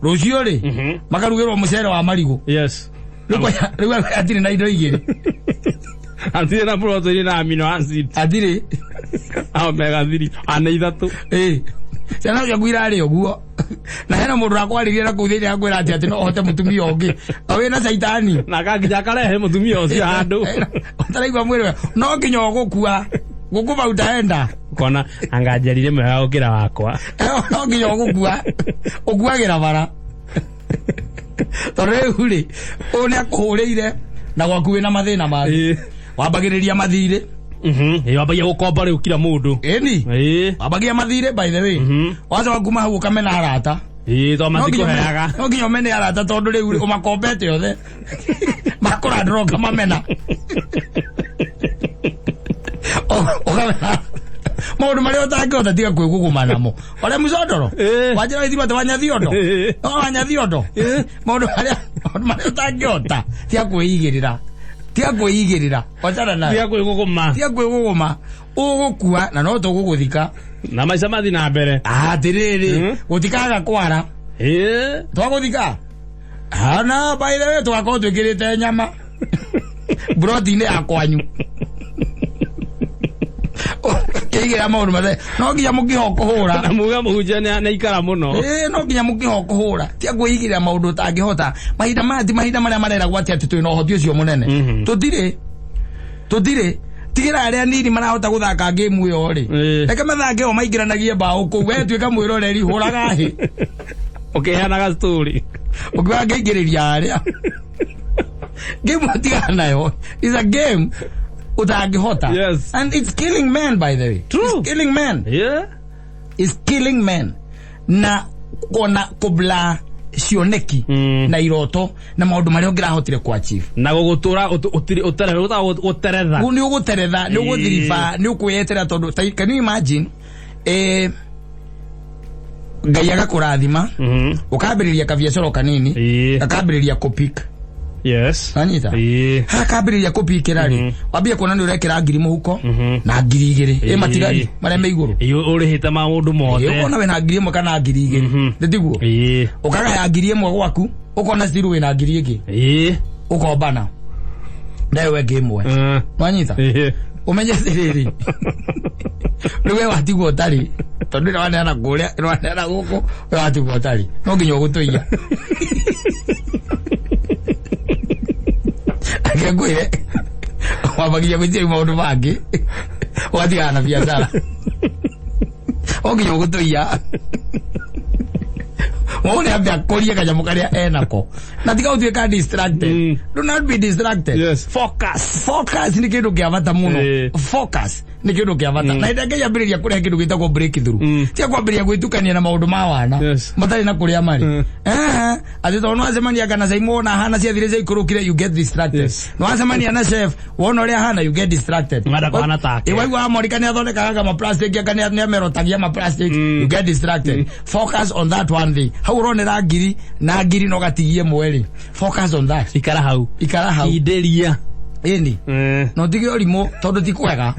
Rũciũ rĩ, makarugĩrwo mũcere wa marigũ. Rĩu hatirĩ na indo igĩrĩ. Hatirĩ na protein na amino acid. Hatirĩ. Omega 3 ana ithatũ. Ĩ ciana ciaku irarĩ ũguo, na hena mũndũ ũrakwarĩria na kũu thĩinĩ akwĩra atĩ no ũhote mũtumia ũngĩ o wĩna caitani. Na kanginya akarehe mũtumia ũcio handũ. Ũtaraigua mwĩrĩ wega, no nginya ũgũkua gũkũba utaenda. Kona anganjarire mwega gũkĩra wakwa. No nginya ũgũkua ũkuagĩra bara, tondũ rĩu rĩ, ũyũ nĩ akũhũrĩire na gwaku wĩna mathĩna mangĩ. Wambagĩrĩria mathirĩ. Ĩ, wambagia gũkomba rĩu kila mũndũ. Ĩni. Wambagia mathirĩ, by the way. Wacoka kuma hau ũkamena arata. Ĩ, to No nginya matikũheaga. No nginya ũmene arata, tondũ rĩu ũmakombete othe makũrandũra ũkamamena. Ũkamena maũndũ marĩa ũtangĩhota tiga kwĩgũgũma namo ũrĩa mũcondoro. Wanjĩra wĩthirwo atĩ wanyathiondo. No wanyathiondo maũndũ marĩa ũtangĩhota tiga kwĩigĩrĩra, tiga kwĩigĩrĩra, wachana nayo. Tiga kwĩgũgũma. Tiga kwĩgũgũma, ũgũkua na no tũgũgũthika. Na maica mathi na mbere. Atĩrĩrĩ, gũtikaga kwara. Twagũthika hana, by the way, tũgakorwo twĩkĩrĩte nyama. Broti-inĩ ya kwanyu. Kĩigĩra maũndũ mathe no nginya mũkĩho kũhũra. Na muga mũhunjia nĩ aikara mũno. Ĩĩ, no nginya mũkĩho kũhũra. Tia kwĩigĩra maũndũ ũtangĩhota. Mahinda maya ti mahinda marĩa mareragwo atĩ atĩ twĩna ũhoti ũcio mũnene. Tũtirĩ. Tũtirĩ. Tigĩra arĩa nini marahota gũthaka game ĩyo rĩ. Reke mathake o maingĩranagie mbaũ kũu. We tuĩka mwĩroreri hũraga hĩ. Ũkĩheanaga story. Ũkiuga ngĩingĩrĩria arĩa. Game ũtigana nayo. It's a game utangĩhota. Yes. And it's killing men, by the way. True. It's killing men. Yeah. It's killing men. Na kona kũbla cioneki na iroto na maũndũ marĩa ũngĩrahotire ku achieve. Na gũgũtũra ũteretha. Nĩ ũgũteretha, nĩ ũgũthiriba, nĩ ũkwĩyetera tondũ can you imagine Ngai agakũrathima ũkambĩrĩria kabiacara kanini gakambĩrĩria kũpik. Yes. Nanyita? Hakambĩrĩria kũpikĩra rĩ, wambie kuona nĩ ũrekĩra ngiri mũhuko na ngiri igĩrĩ ĩ matigari marĩa me igũrũ. Ũrĩhĩte maũndũ mothe. Ũkona wĩna ngiri ĩmwe kana ngiri igĩrĩ. Nĩ tiguo? Ũkagaya ngiri ĩmwe gwaku, ũkona still wĩna ngiri ĩngĩ. Ũkombana. Nayo ĩngĩ ĩmwe. Wanyita? Ũmenye atĩrĩrĩ, rĩu we watigwo ũtarĩ, tondũ ĩno waneana kũrĩa, ĩno waneana gũkũ, we watigwo ũtarĩ. No nginya ũgũtũiya. Reke ngwĩre, wambagia gwĩtia maũndũ mangĩ, ũgatigana na biacara. No nginya ũgũtũiya. Mũndũ nĩ ambe akũrie kanyamũ karĩa enako. Na tiga ũtuĩka distracted. Do not be distracted. Yes. Focus. Focus nĩ kĩndũ kĩa bata mũno. Focus nĩ kĩndũ kĩa bata. Na hĩndĩ ĩrĩa ambĩrĩria kũrehe kĩndũ gĩtagwo breakthrough. Tiga kwambĩrĩria gwĩtukania na maũndũ ma wana. Matarĩ na kũrĩa marĩ. Atĩ tondũ nĩwacemania kana Saimo wona hana ciathire ciaikũrũkire, you get distracted. Nĩwacemania na chef wona ũrĩa hana, you get distracted. Ng'ada kũhana take. Waigua Amorika nĩathondekaga kama plastic aka nĩamerotagia ma plastic, you get distracted. Focus on that one thing. Hau ũronera ngiri na ngiri no gatigie mweri. Focus on that. Ikara hau. Ikara hau. Kindĩria. Ĩni. No tige ũrimũ tondũ ti kwega.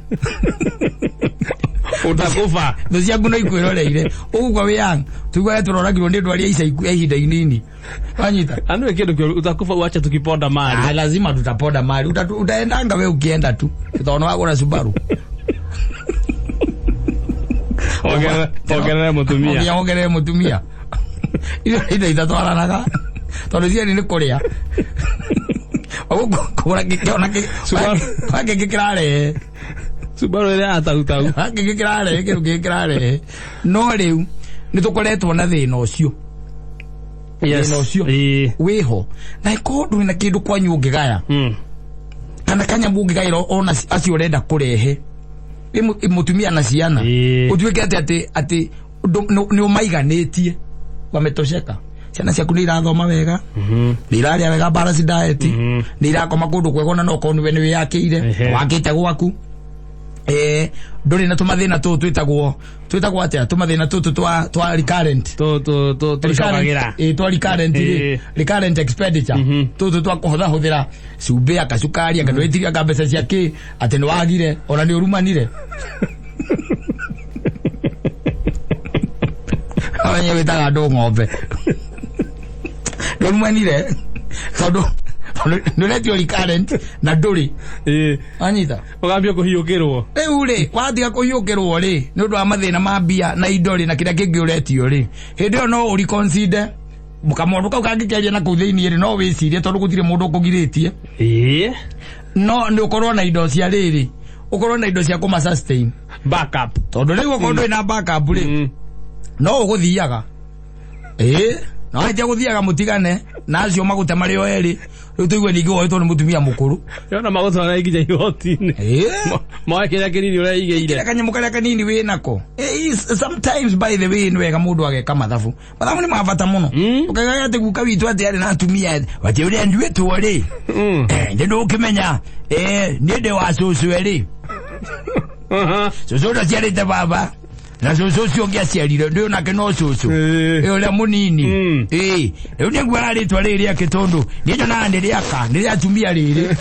Ũtakuba. Thũ ciaku no ikwĩroreire. Ũgũkua wĩ young. Tuiguage tũroragirwo nĩ ndwari ya ica ikuhĩ ihinda inini. Wanyita? Andu kĩndũ kĩũru utakufa uache tukiponda mali. Ah, lazima tutaponda mali. Utaendanga we ukienda tu. Tondũ wagũra Subaru. Ongerere mũtumia. Ongerere mũtumia. Icio nĩ indo itatwaranaga. Tondũ cierĩ nĩ kũrĩa. Kũgũra kĩngĩ kĩrarehe. Subaru ĩrĩa ya tautau. Kĩngĩ kĩrarehe, kĩndũ kĩngĩ kĩrarehe. No rĩu nĩ tũkoretwo na thĩna ũcio. Thĩna ũcio wĩho. Na ĩkorwo ndũrĩ na kĩndũ kwanyu ũngĩgaya. Kana kanyamũ ũngĩgaĩra ona acio ũrenda kũrehe. Mũtumia na ciana. Ũtuĩke atĩ atĩ nĩ ũmaiganĩtie. Wametosheka. Ciana ciaku nĩ irathoma wega, nĩ irarĩa wega balanced diet, nĩ irakoma kũndũ kwega ona no okorwo nĩwe nĩ wĩyakĩire, wakĩte gwaku. Ndũrĩ na tũmathĩna tũtũ twĩtagwo twĩtagwo atĩa tũmathĩna tũtũ twa recurrent. Tũcokagĩra. Twa recurrent recurrent expenditure. Tũtũ twa kũhũthahũthĩra cumbĩ aka cukari aka ndwĩtiria aka mbeca cia kĩ atĩ nĩ wagire ona nĩ ũrumanire. Amenye wĩtaga andũ ng'ombe. Ndũrumanire tondũ nĩ ũretio recurrent na ndũrĩ. Wanyita? Ũgambia kũhiũkĩrwo. Rĩu rĩ, watiga kũhiũkĩrwo rĩ, nĩ ũndũ wa mathĩna ma mbia na indo rĩ na kĩrĩa kĩngĩ ũretio rĩ, hĩndĩ ĩyo no ũreconsider. Kamũndũ kau kangĩkĩaria na kũu thĩinĩ rĩ, no wĩcirie tondũ gũtirĩ mũndũ ũkũgirĩtie. No nĩ ũkorwo na indo cia rĩrĩ, ũkorwo na indo cia kũma sustain. Backup. Tondũ rĩu okorwo ndũrĩ na backup rĩ, no ũgũthiaga. No wanjia gũthiaga mũtigane na acio magũte marĩ o erĩ. Rĩu tũigue ningĩ woetwo nĩ mũtumia mũkũrũ. Yona magũtwara nginya igoti-inĩ. Moe kĩrĩa kĩnini ũreigĩire. Kĩrĩa kanyamũ karĩa kanini wĩ nako. Sometimes by the way nĩ wega mũndũ ageka mathabu. Mathabu nĩ ma bata mũno. Ũkaiga atĩ guka witũ atĩ arĩ na atumia atĩ ũrĩa nduĩtwo rĩ. Nĩ ndũkĩmenya. Niĩ ndĩ wa cũcũ erĩ. Cũcũ ndaciarĩte baba. Na cũcũ ũcio ũngĩ aciarire ndĩ onake no cũcũ. Ũrĩa mũnini. Rĩu nĩ nguoya rĩtwa rĩrĩ rĩake tondũ niĩ nyonaga nĩ rĩaka, nĩ rĩa atumia rĩrĩ.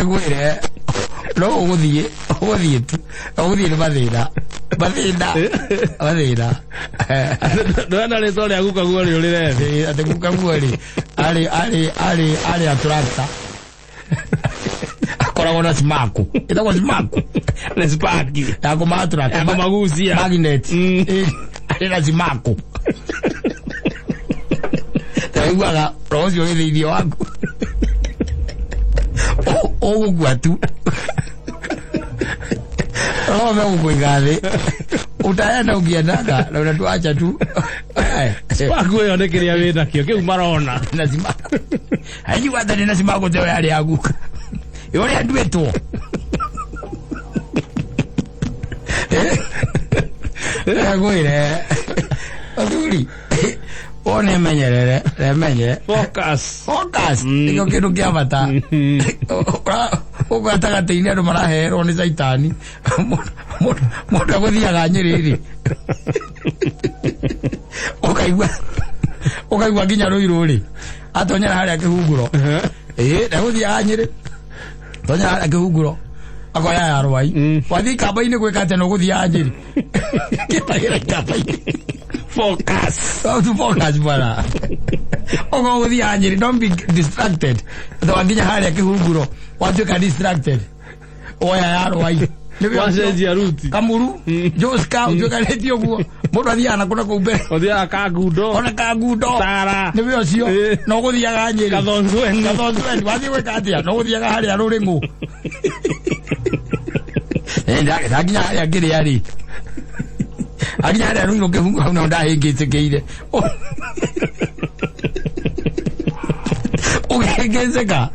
Ngwĩre, no ũgũthiĩ tu, ũgũthiĩ nĩ mathĩna. Mathĩna. Mathĩna. Ndona rĩtwa rĩa guka guo rĩũrĩre thĩ. Atĩ guka guo rĩ, arĩ Atlanta. Akoragwo na simaku. Ĩtagwo simaku. Nĩ spaki. Ya kũmatura. Ya kũmagucia. Magnet. Arĩ na simaku. Taiguaga roho ũcio wĩ thĩinĩ waku. Ũgũkua tu. Roho megũkũiga thĩ. Utaenda ukiendaga na unatuacha tu. Spaku ĩyo nĩ kĩrĩa wĩ nakĩo kĩu marona. Na simaku. Haijua hata nina simaku teo yale ya guka. Yole nduetwo. Ngwire. Athuri. Wone menyerere, remenye. Focus. Focus. Nĩkĩo kĩndũ kĩa bata. Ũguo gatagatĩ-inĩ andũ maraherwo nĩ caitani. Mũndũ agũthiaga Nyĩrĩ rĩ. Ũkaigua nginya Rũirũ rĩ. Atonyera harĩa kĩhunguro. Ndagũthiaga Nyĩrĩ. Tonyera harĩa kĩhunguro. Akoya ya rwai. Wathiĩ ikamba-inĩ gwĩka atĩa na ũgũthiaga Nyĩrĩ. Kĩtagĩra ikamba-inĩ. Focus. Don't focus bwana. Ogo ũgũthiaga Nyĩrĩ, don't be distracted. Twakinya harĩa kĩhunguro, watuĩka distracted. Woya ya rwai. Wacenjia ruti. Kamuru, Joska, ũtuĩkanĩtie ũguo. Mũndũ athiaga na kũna kũu mbere. Ũthiaga Kangundo. Ona Kangundo. Tara. Nĩwe ũcio. No ũgũthiaga Nyĩrĩ. Kathonzweni. Kathonzweni. Wathiĩ gwĩka atĩa? No ũgũthiaga harĩa Rũrĩng'ũ. Ndakinya harĩa ngĩrĩa rĩ. Akinya harĩa Rũirũ kĩhungu hau no ndahĩngĩcĩkĩire. Ũkĩhĩngĩcĩka.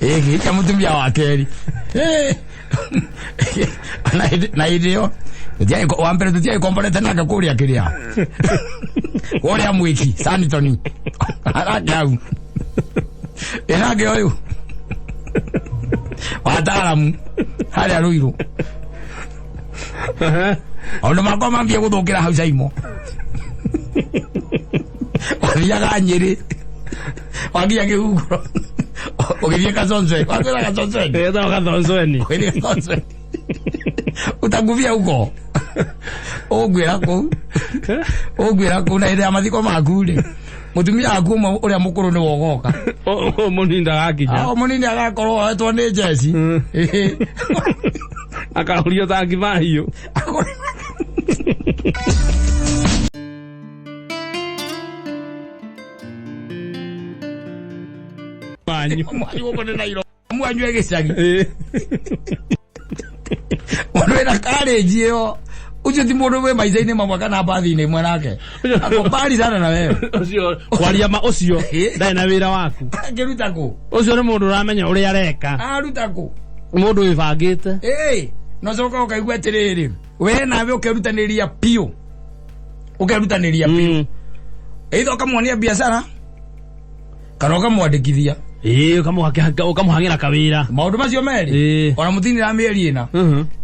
Gĩkĩa mũtumia wa kerĩ. Na hĩndĩ ĩyo wa mbere tũtiagĩkomborete nake kũrĩa kĩrĩa. Kũrĩa mwĩki Sanitoni. Arake hau. Ĩnake ũyũ. Wataaramu harĩa Rũirũ. Maũndũ makwa mambie gũthũkĩra hau Caimo. Wathiaga Nyĩrĩ. Wakinya kĩhunguro. Ũgĩthiĩ Kathonzweni. Wathiĩ Kathonzweni. Ĩtagwo Kathonzweni. Ũgĩthiĩ Kathonzweni. Utakufia huko. Ũngwĩra kũu. Ũngwĩra kũu na hĩndĩ ya mathiko maku rĩ. Mũtumia waku ũmwe ũrĩa mũkũrũ nĩwe ũgoka. Mũnini ndagakinya. Mũnini agakorwo oetwo nĩ njeci. Akahurio ta ngima hiũ. Mwanyu. Mwanyu gũkũ nĩ Nairobi. Mwanyu e gĩcagi. Mũndũ wĩna karĩnji ĩyo. Ũcio ti mũndũ wĩ maica-inĩ mamwe kana mbathi-inĩ ĩmwe nake. Ako mbali sana na wewe. Ũcio kwaria ma ũcio ndarĩ na wĩra waku. Angĩruta kũ? Ũcio nĩ mũndũ ũramenya ũrĩa areka. Aruta kũ? Mũndũ wĩbangĩte. No coka ũkaigua atĩrĩrĩ, we nawe ũkerutanĩria biũ. Ũkerutanĩria biũ. Either ũkamwonia biacara kana ũkamwandĩkithia. Ũkamũhang'ĩra kawĩra. Maũndũ macio merĩ. Ona mũtinira mĩeri ĩna.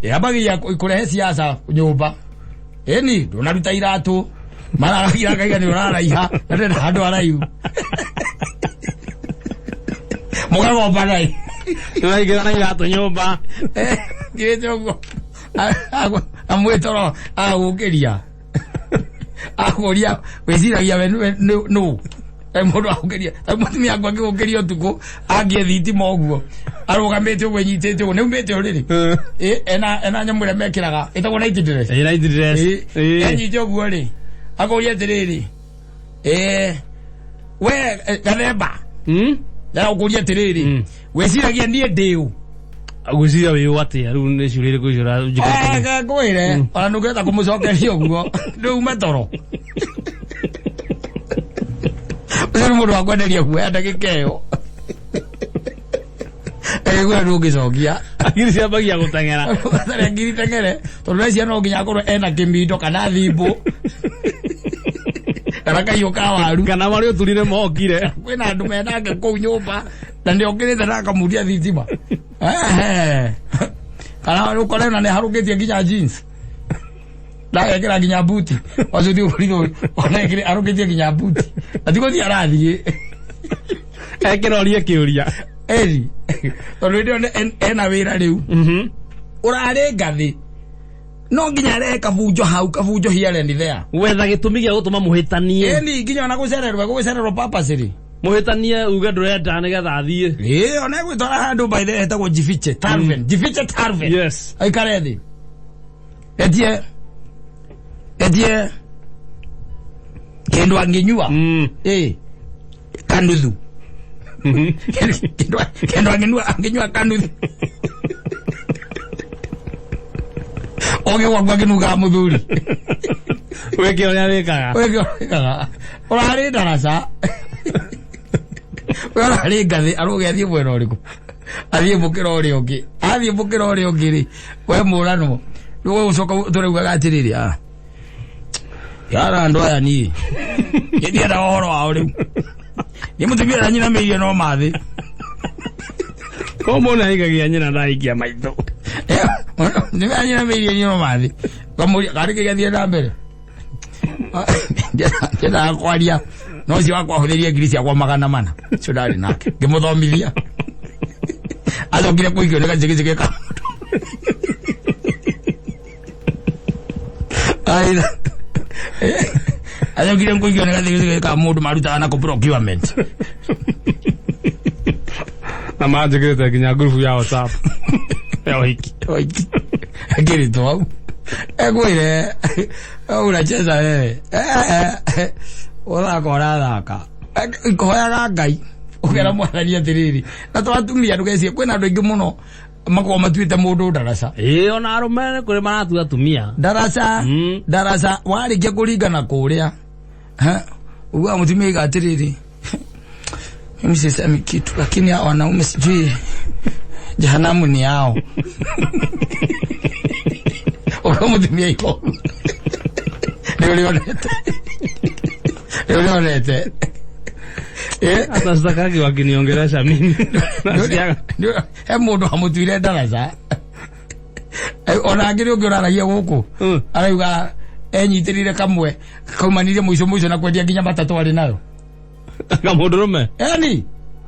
Yambagia kũrehe siasa nyũmba. Ĩni ndũnaruta iratũ. Mararagia akaiga nĩ ũraraiha na ndĩrenda handũ haraihu. Mũkagombana. Nĩwaingĩra na iratũ nyũmba. Ngirĩte ũguo. Amwĩtoro agũkĩria. Akũria wĩciragia we nũ. Mũndũ agũkĩria. Mũtumia wakwa akĩgũkĩria ũtukũ angie thitima ũguo. Arũgamĩte ũguo enyitĩte ũguo. Nĩaumĩte ũrĩrĩ. Ena nyamũ ĩrĩa mekĩraga ĩtagwo night dress. Night dress. Enyite ũguo rĩ. Akũria atĩrĩrĩ. We Gathemba. Ndĩragũkũria atĩrĩrĩ. Wĩciragia niĩ ndĩ ũ? Gwĩciria wĩ ũ atĩa? Rĩu nĩ ciũria irĩkũ icio ũranjĩkĩra? Ngwĩre, ona ndũngĩhota kũmũcokeria ũguo. Ndũume toro. Ũcio nĩ mũndũ wa kwenderia guoya ndagĩka ĩyo. Ĩguo ndũngĩcokia. Ngiri ciambagia gũteng'era. Gũteng'era ngiri teng'ere. Tondũ reciria no nginya akorwo ena kĩmindo kana thimbũ. Kana kahiũ ka waru. Kana marĩa ũturire mokire. Kwĩna andũ menake kũu nyũmba na nĩokĩrĩte na akamuria thitima. Kana ũkore ona nĩaharũkĩtie nginya jeans. Ndagekĩra nginya buti. Wacio ti ũbũrithũ. Ona arũkĩtie nginya buti. Na ti gũthiĩ arathiĩ. Ekĩrorie kĩũria. Eri. Tondũ hĩndĩ ĩyo ena wĩra rĩu. Ũrarĩ ngathĩ. No nginya arehe kabunjo hau, kabunjo here and there. Gwetha gĩtũmi gĩa gũtũma mũhĩtanie. Ĩni nginya ona gũcererwo, gũcererwo purposely. Mũhĩtanie uge ndũrenda nĩgetha athiĩ. Ĩĩ, ona egwĩtwara handũ by the way hetagwo Jifiche Tarven. Jifiche Tarven. Yes. Aikare thĩ. Etie kĩndũ angĩnyua. Ĩĩ. Kanuthu. Kĩndũ angĩnyua kanuthu. Oge gwaku akĩnungaga mũthuri. Wĩke ũrĩa wĩkaga. Wĩke ũrĩa wĩkaga. Ũrarĩ ndaraca. We ũrarĩ ngathĩ, arũge athiĩ mwena ũrĩkũ? Athiĩ mũkĩra ũrĩa ũngĩ. Athiĩ mũkĩra ũrĩa ũngĩ rĩ, we mũranwo. Rĩu ũcoka tũraugaga atĩrĩrĩ, ah. Yara andũ aya niĩ. Niĩ ndiendaga ũhoro wao rĩu. Niĩ mũtumia ũrĩa nyinamĩirie no mathĩ. Ko mũndũ ahigagia nyina ndahikia maitũ. Mũtumia ũrĩa nyinamĩirie no mathĩ. Ngamũria, karĩ kĩ gĩathiĩ na mbere? Ndiendaga kwaria. No ũcio wakwa ahũthĩrire ngiri ciakwa 400. Ũcio ndarĩ nake. Ngĩmũthomithia. Acokire kũhikio nĩ gacĩgĩcĩgĩ ka mũndũ. Aitha. Acokire kũhikio nĩ gacĩgĩcĩgĩ ka mũndũ marutaga nako procurement. Na manjĩkĩrĩte nginya ngurubu ya WhatsApp. Ya ũhiki. Ũhiki. Akĩrĩtwo hau. Ekwĩre, unacheza wewe. Ũthaka ũrathaka. Hoyaga Ngai. Ũkera mwathani atĩrĩrĩ. Na to atumia ndũgecirie kwĩna andũ aingĩ mũno makoragwo matuĩte mũndũ ndaraca. Ĩĩ, ona arũme nĩ kũrĩ maratua atumia. Ndaraca, ndaraca, warĩkia kũringana kũrĩa. Ha? Uguaga mũtumia aiga atĩrĩrĩ. Mimi sisemi kitu, lakini hao wanaume sijui jehanamu ni yao. Uguaga mũtumia aiga ũguo. Nĩ ũrĩa onete. Nĩ ũrĩa onete. Hata sitakagi wakiniongelesha mimi. Nasikiaga. He mũndũ amũtuire ndaraca. Ona angĩ nĩ ũngĩ ũraragia gũkũ. Arauga enyitĩrĩire kamwe kaumanire mũico mũico na kwendia nginya matatũ arĩ nayo. Kamũndũrũme? Eni,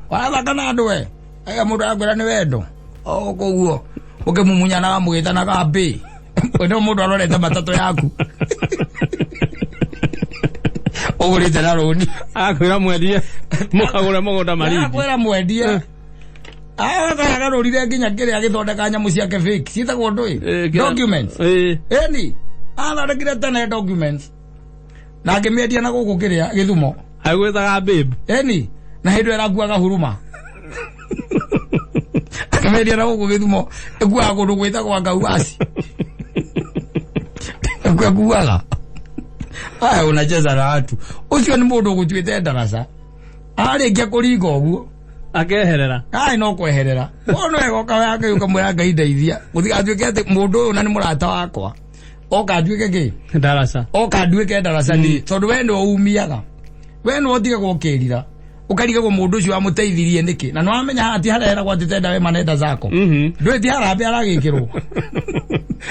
warathaka na andũ we. Aya mũndũ arakwĩra nĩ wendo. O koguo ũkĩmumunyanaga mũgĩtanaga mbĩ. No mũndũ arorete matatũ yaku. Ũgũrĩte na rũni. Akwĩra mwendie, mũkagũre mũgũnda Malindi. Akwĩra mwendie. Agarũrire nginya kĩrĩa agĩthondeka nyamũ ciake fake. Ciĩtagwo ndũĩ? Documents. Eni, athondekire tene documents. Na akĩmĩendia na gũkũ kĩrĩa Gĩthumo. Agwĩtaga babe. Eni, na hĩndĩ ĩyo ĩrakuaga huruma. Akĩmĩendia na gũkũ Gĩthumo, ĩkuaga kũndũ gwĩtagwo Ngauaci. Ĩkuaga. Aya unacheza na watu. Ũcio nĩ mũndũ ũgũtuĩte ndaraca. Arĩkia kũringa ũguo. Akeherera. Ai no kweherera. Ono egoka yake ukamwĩra Ngai ndeithia. Gũtigatuĩke atĩ mũndũ ũyũ na nĩ mũrata wakwa. Oka nduĩke kĩ? Ndaraca. Oka nduĩke ndaraca niĩ. Tondũ we nĩwe umiaga. We nĩwe ũtigagwo ũkĩrira. Ũkarigagwo mũndũ ũcio wamũteithirie nĩkĩ. Na nĩwamenya haha ti harĩa heragwo atĩ tenda wema nenda zako. Ndũĩ ti harambee aragĩkĩrwo.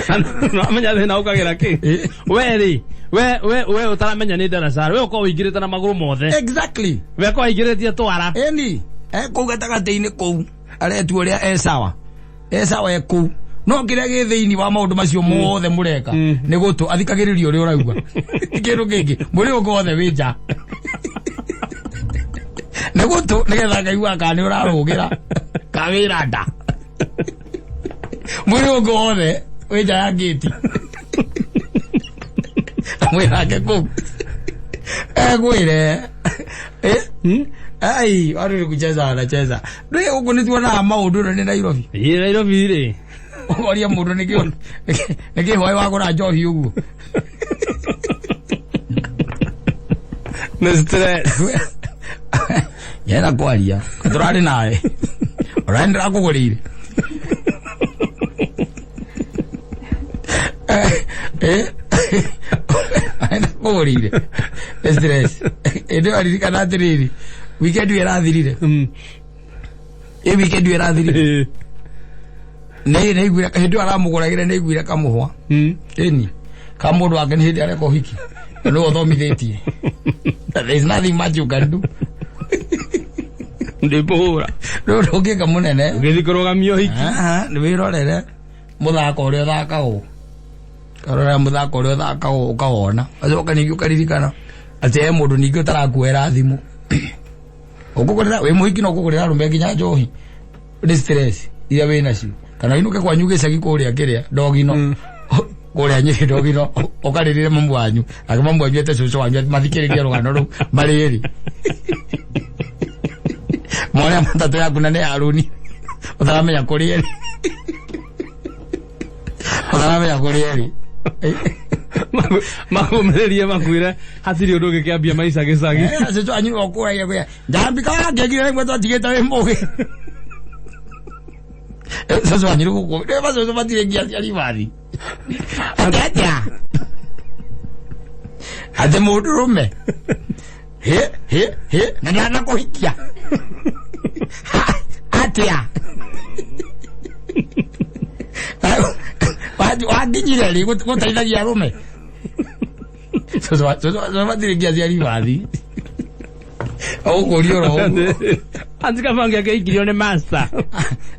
Nĩwamenya thĩna ũkagĩra kĩ? We rĩ, we ũtaramenya nĩ ndaraca, we ũkorwo ũingĩrĩte na magũrũ mothe. Exactly. We ũkorwo ũingĩrĩtie twara. Ĩni, kũu gatagatĩ-inĩ kũu, aretua ũrĩa e sawa. E sawa e kũu. No kĩrĩa gĩ thĩinĩ wa maũndũ macio mothe mũreka, nĩ gũtũ, athikagĩrĩria ũrĩa ũrauga. Kĩndũ kĩngĩ, mũrĩ ũngĩ wothe wĩ nja. Nĩ gũtũ, nĩgetha ngaigua kana nĩ ũrarũgĩra, kana wĩ nda. Mwĩrĩ ũngĩ wothe wĩ nja ya ngĩti. Mwĩrake kũu. Egwĩre. Ai, watu ni kucheza wanacheza. Ndũĩ gũkũ nĩ tuonaga maũndũ ĩno nĩ Nairobi. Ĩĩ, Nairobi rĩ. Ũkoria mũndũ nĩkĩ hwaĩ wagũra njohi ũguo. Nĩ stress. Nyenda kwaria. Tũrarĩ nawe. Ũrarĩ ndĩrakũgũrĩire. Ndĩrakũgũrĩire. Nĩ stress. Ĩndĩ waririkana atĩrĩrĩ, weekend ĩyo ĩrathirire. Ĩ weekend ĩyo ĩrathirire. Nĩ nĩaiguire, hĩndĩ ĩyo aramũgũragĩra nĩaiguire kamũhwa. Ĩni. Ka mũndũ wake nĩ hĩndĩ areka ũhiki. Na nĩwe ũthomithĩtie. There is nothing much you can do. Ndĩmũhũra. Rĩu ndũngĩka mũnene. Ũgĩthiĩ kũrũgamia ũhiki. Aha, nĩ wĩrorere mũthako ũrĩa ũthakagwo. Ũkarora mũthako ũrĩa ũthakagwo ũkawona. Ũgacoka ningĩ ũkaririkana atĩ he mũndũ ningĩ ũtarakuoera thimũ. Ũkũgũrĩra wĩ mũhiki na ũkũgũrĩra arũme nginya njohi. Nĩ stress iria wĩ nacio. Kana ũinũke kwanyu gĩcagi kũrĩa kĩrĩa ndogino. Kũrĩa Nyĩrĩ ndogino ũkarĩrĩre mamu wanyu. Nake mamu wanyu ete cũcũ wanyu mathikĩrĩrie rũgano rũu marĩ erĩ. Mone matatũ yaku na nĩ ya runi. Ũtaramenya kũrĩa ĩrĩ. Ũtaramenya kũrĩa ĩrĩ. Makũmĩrĩrie makwĩre hatirĩ ũndũ ũngĩ kĩambia maica gĩcagi. Cũcũ wanyu okũragia kwĩra njambi kawangĩkire rĩmwe twatigĩte wĩ mũgĩ. Cũcũ wanyu gũkũ. Rĩu macũcũ matirĩ nginya aciari bathi. Atĩ atĩa? Atĩ mũndũrũme. Hĩ hĩ hĩ na ndanakũhikia. Atĩa? Wanginyire rĩ gũteithagia arũme. Cũcũ matirĩ nginya aciari bathi. Ũgũkũria oro ũguo. Anti Kabange akĩhikirio nĩ master.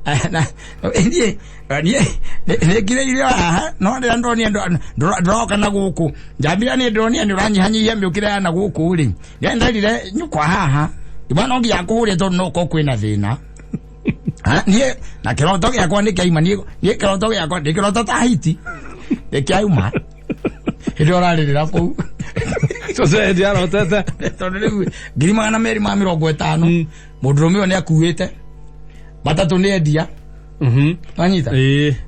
Niĩ niĩ nĩngire irio haha no rĩrĩa ndonire ndũroka na gũkũ njambira niĩ ndĩronire nĩ ũranyihanyihia mĩũkĩre ya na gũkũ rĩ nĩ nderire nyũkwa haha imwe no nginya ngũhũre tondũ no ũkorwo kwĩna thĩna. Niĩ na kĩroto gĩakwa nĩ kĩaima niĩ kĩroto gĩakwa nĩ kĩroto ta hiti nĩ kĩauma hĩndĩ ĩyo ũrarĩrĩra kũu. Cũcũ hĩndĩ arotete. Tondũ rĩu 250,000 mũndũrũme ũyũ nĩ akuĩte matatũ nĩ endia. Wanyita?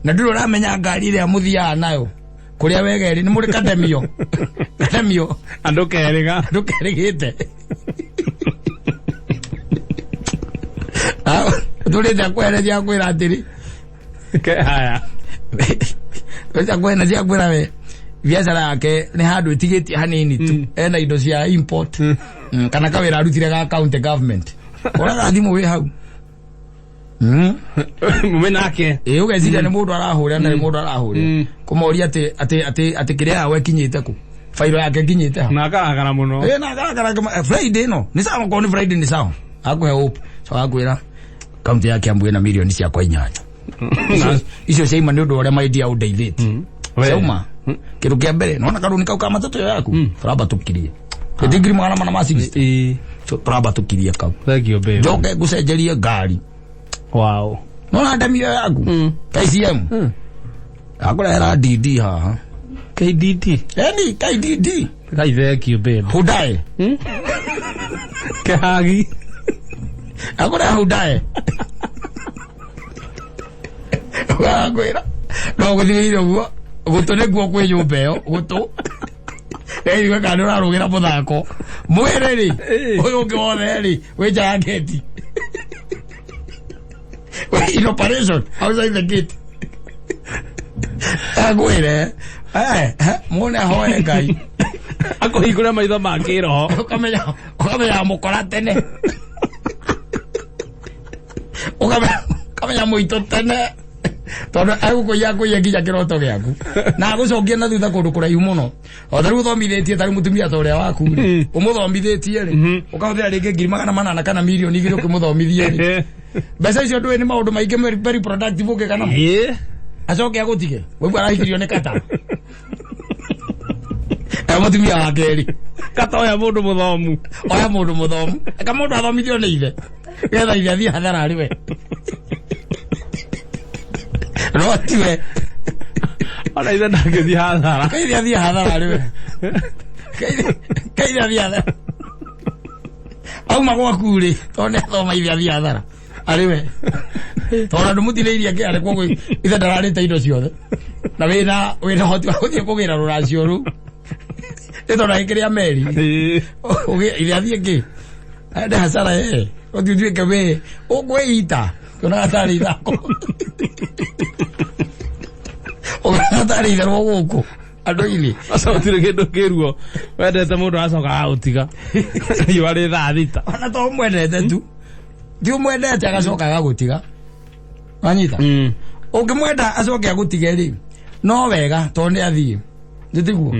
Na ndũrĩ ũramenya ngari ĩrĩa mũthiaga nayo kũrĩa wega ĩrĩ nĩ mũrĩ kademio. Kademio. Andũ kerĩga. Andũ kerĩgĩte. Tũrĩte akwehereria akwĩra atĩrĩ. Ke haya. Tũrĩte akwehereria akwĩra we biacara yake nĩ handũ ĩtigĩtie hanini tu. Ena indo cia import. Kana kawĩra arutire ga county government. Ũraga thimũ wĩ hau. Mume nake. Ĩ ũgeciria nĩ mũndũ arahũrĩra na nĩ mũndũ arahũrĩra. Kũmoria atĩ atĩ atĩ atĩ kĩrĩa yawe ĩkinyĩte kũ. Fairo yake ĩkinyĩte ha. Na akarakara mũno. Ĩ na akarakara Friday ĩno. Nĩ sawa okorwo nĩ Friday nĩ sawa. Akũhe hope. So akwĩra kaunti ya Kiambu ĩna mirioni ciakwa 8. Icio ciaima nĩ ũndũ wa ũrĩa my dear ũndeithĩtie. Ciauma. Kĩndũ kĩa mbere nona karũni kau ka matatũ ĩyo yaku. Tũramba tũkirie. Ĩti 460,000. Tũramba tũkirie kau. Thank you babe. Njoke ngũcenjerie ngari. Wow. Nona ndemio yaku. KCM. Akũrehera DD haha. KDD. Eni KDD. Kai thank you babe. Hyundai. Kehagi. Akũrehera Hyundai. Wakwĩra. No gũthirĩire ũguo. Gũtũ nĩkuo kwĩ nyũmba ĩyo. Gũtũ. Ĩrigwe kana nĩ ũrarũgĩra mũthako. Mwĩrĩ rĩ, ũyũ ũngĩ wothe rĩ, wĩ nja ya gate. In operation outside the gate. Akwĩre, mũne ahoe Ngai. Akũhingũre maitho ma kĩroho. Ũkamenya mũkora tene. Ũkamenya mũitũ tene. Tondũ egũkũiya akũiye nginya kĩroto gĩaku. Na agũcokie na thutha kũndũ kũraihu mũno. O ta rĩu ũthomithĩtie ta rĩu mũtumia ta ũrĩa waku rĩ, ũmũthomithĩtie rĩ, ũkahũthĩra rĩngĩ 400,000 kana 2,000,000 ũkĩmũthomithie rĩ. Mbeca icio ndũĩ nĩ maũndũ maingĩ very, very productive ũngĩka namo. Acoke agũtige. Waigua arahikirio nĩ kata. Mũtumia wa kerĩ. Kata oya mũndũ mũthomu. Oya mũndũ mũthomu. Eka mũndũ athomithio nĩ ithe. Getha ithe athiĩ hathara arĩ we. No tiwe. Ona ithe ndangĩthiĩ hathara. Kaithe athiĩ hathara arĩ we. Kaithe athiĩ hathara. Auma gwaku rĩ, tondũ nĩ athoma ithe athiĩ hathara. Arĩ we. Tondũ ndũmũtinĩirie kĩarĩ koguo ithe ndararĩte indo ciothe. Na wĩna ũhoti wa gũthiĩ kũgĩra rũracio rũu. Nĩ tondũ agĩkĩrĩa meri. Ithe athiĩ kĩ? Ende hasara ĩ. Ũthiĩ ũtuĩke wĩ ũkwĩita. Kĩonaga tarĩ ithako. Ũkĩonaga tarĩ itherũ gũkũ. Andũ-inĩ. Aca gũtirĩ kĩndũ kĩruo. Wendete mũndũ acoka agagũtiga. Riũa rĩ thaa thita. Ona to ũmwendete tu. Ti ũmwendete agacoka agagũtiga. Wanyita? Ũngĩmwenda acoke agũtige rĩ, no wega tondũ nĩ athiĩ. Nĩ tiguo?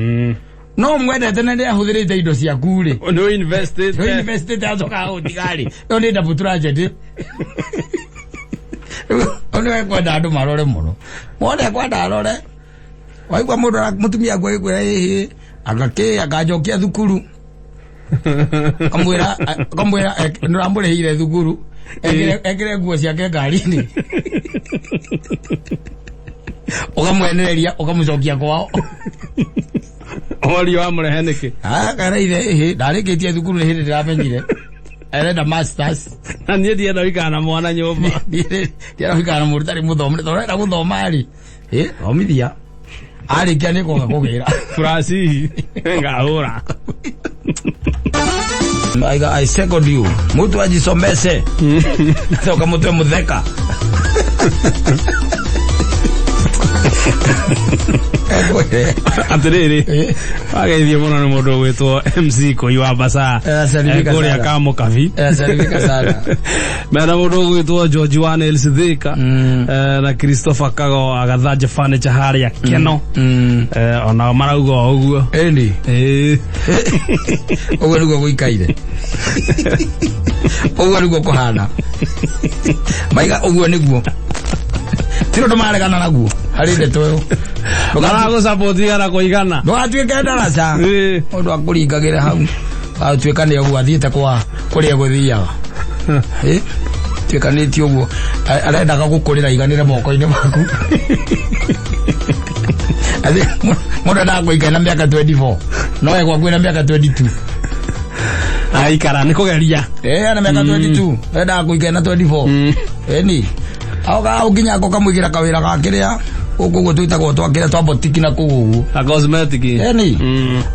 No ũmwendete na nĩ ahũthĩrĩte indo ciaku rĩ. Nĩ ũinvestĩte. Nĩ ũinvestĩte acoka agagũtiga rĩ. Ĩyo nĩ double tragedy. Rĩu nĩ wekwenda andũ marore mũno. Mone kwenda arore. Waigua mũndũ mũtumia aku agĩkwĩra ĩhĩ agakĩ akanjokia thukuru kamwĩra kamwĩra nĩũramũrĩhĩire thukuru ekĩre nguo ciake ngari-inĩ ũkamwenereria ũkamũcokia kwao. Orio wamũrehe nĩkĩ? Karaire ĩhĩ ndarĩkĩtie thukuru nĩ hĩndĩ ndĩramenyire arenda masters. Na niĩ ndienda gũikara na mwana nyũmba. Ndienda gũikara na mũndũ ũtarĩ mũthomu tondũ ũrenda gũthoma rĩ thomithia arĩkia nĩ koga kũgĩra Furasihi ngahũra. I second you. Mtu ajisomeshe. Toka mtu mutheka. Atiriri wageithio muno ni mundu gwitwo MC Koi wa Basaa kuria Kamukabi mena mundu gwitwo George wa Nails Thika na Christopher Kago agathanja furniture haria Keno onao marauga o uguo eni uguo niguo guikaire uguo niguo kuhana maiga uguo niguo ti undu maregana naguo hari ndeto ĩyo maragũcapoti igana kwa igana ndũgatuĩke ndaraca mũndũ akũringagĩre hau atuĩka nĩ ũguo athiĩte kwa kũrĩa gũthiaga tuĩkanĩtie ũguo arendaga gũkũrĩra iganĩre moko-inĩ maku mũndũ endaga kũikara na mĩaka 24 no egwaku na mĩaka 22 aikara nĩ kũgeria na mĩaka 22 endaga kũikara na 24 ĩni au nginya akokamũigĩra kawĩra ga kĩrĩa gũkũ ũguo twĩtagwo twakĩrĩa twa botiki na kũu ũguo a cosmetic ĩni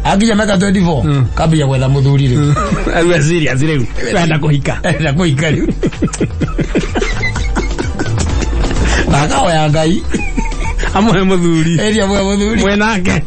akinya mĩaka 24 kambia gwetha mũthuri rĩu rĩu serious rĩu enda kũhika enda kũhika rĩu na akahoya Ngai amũhe mũthuri ĩri amũhe mũthuri mwĩnake.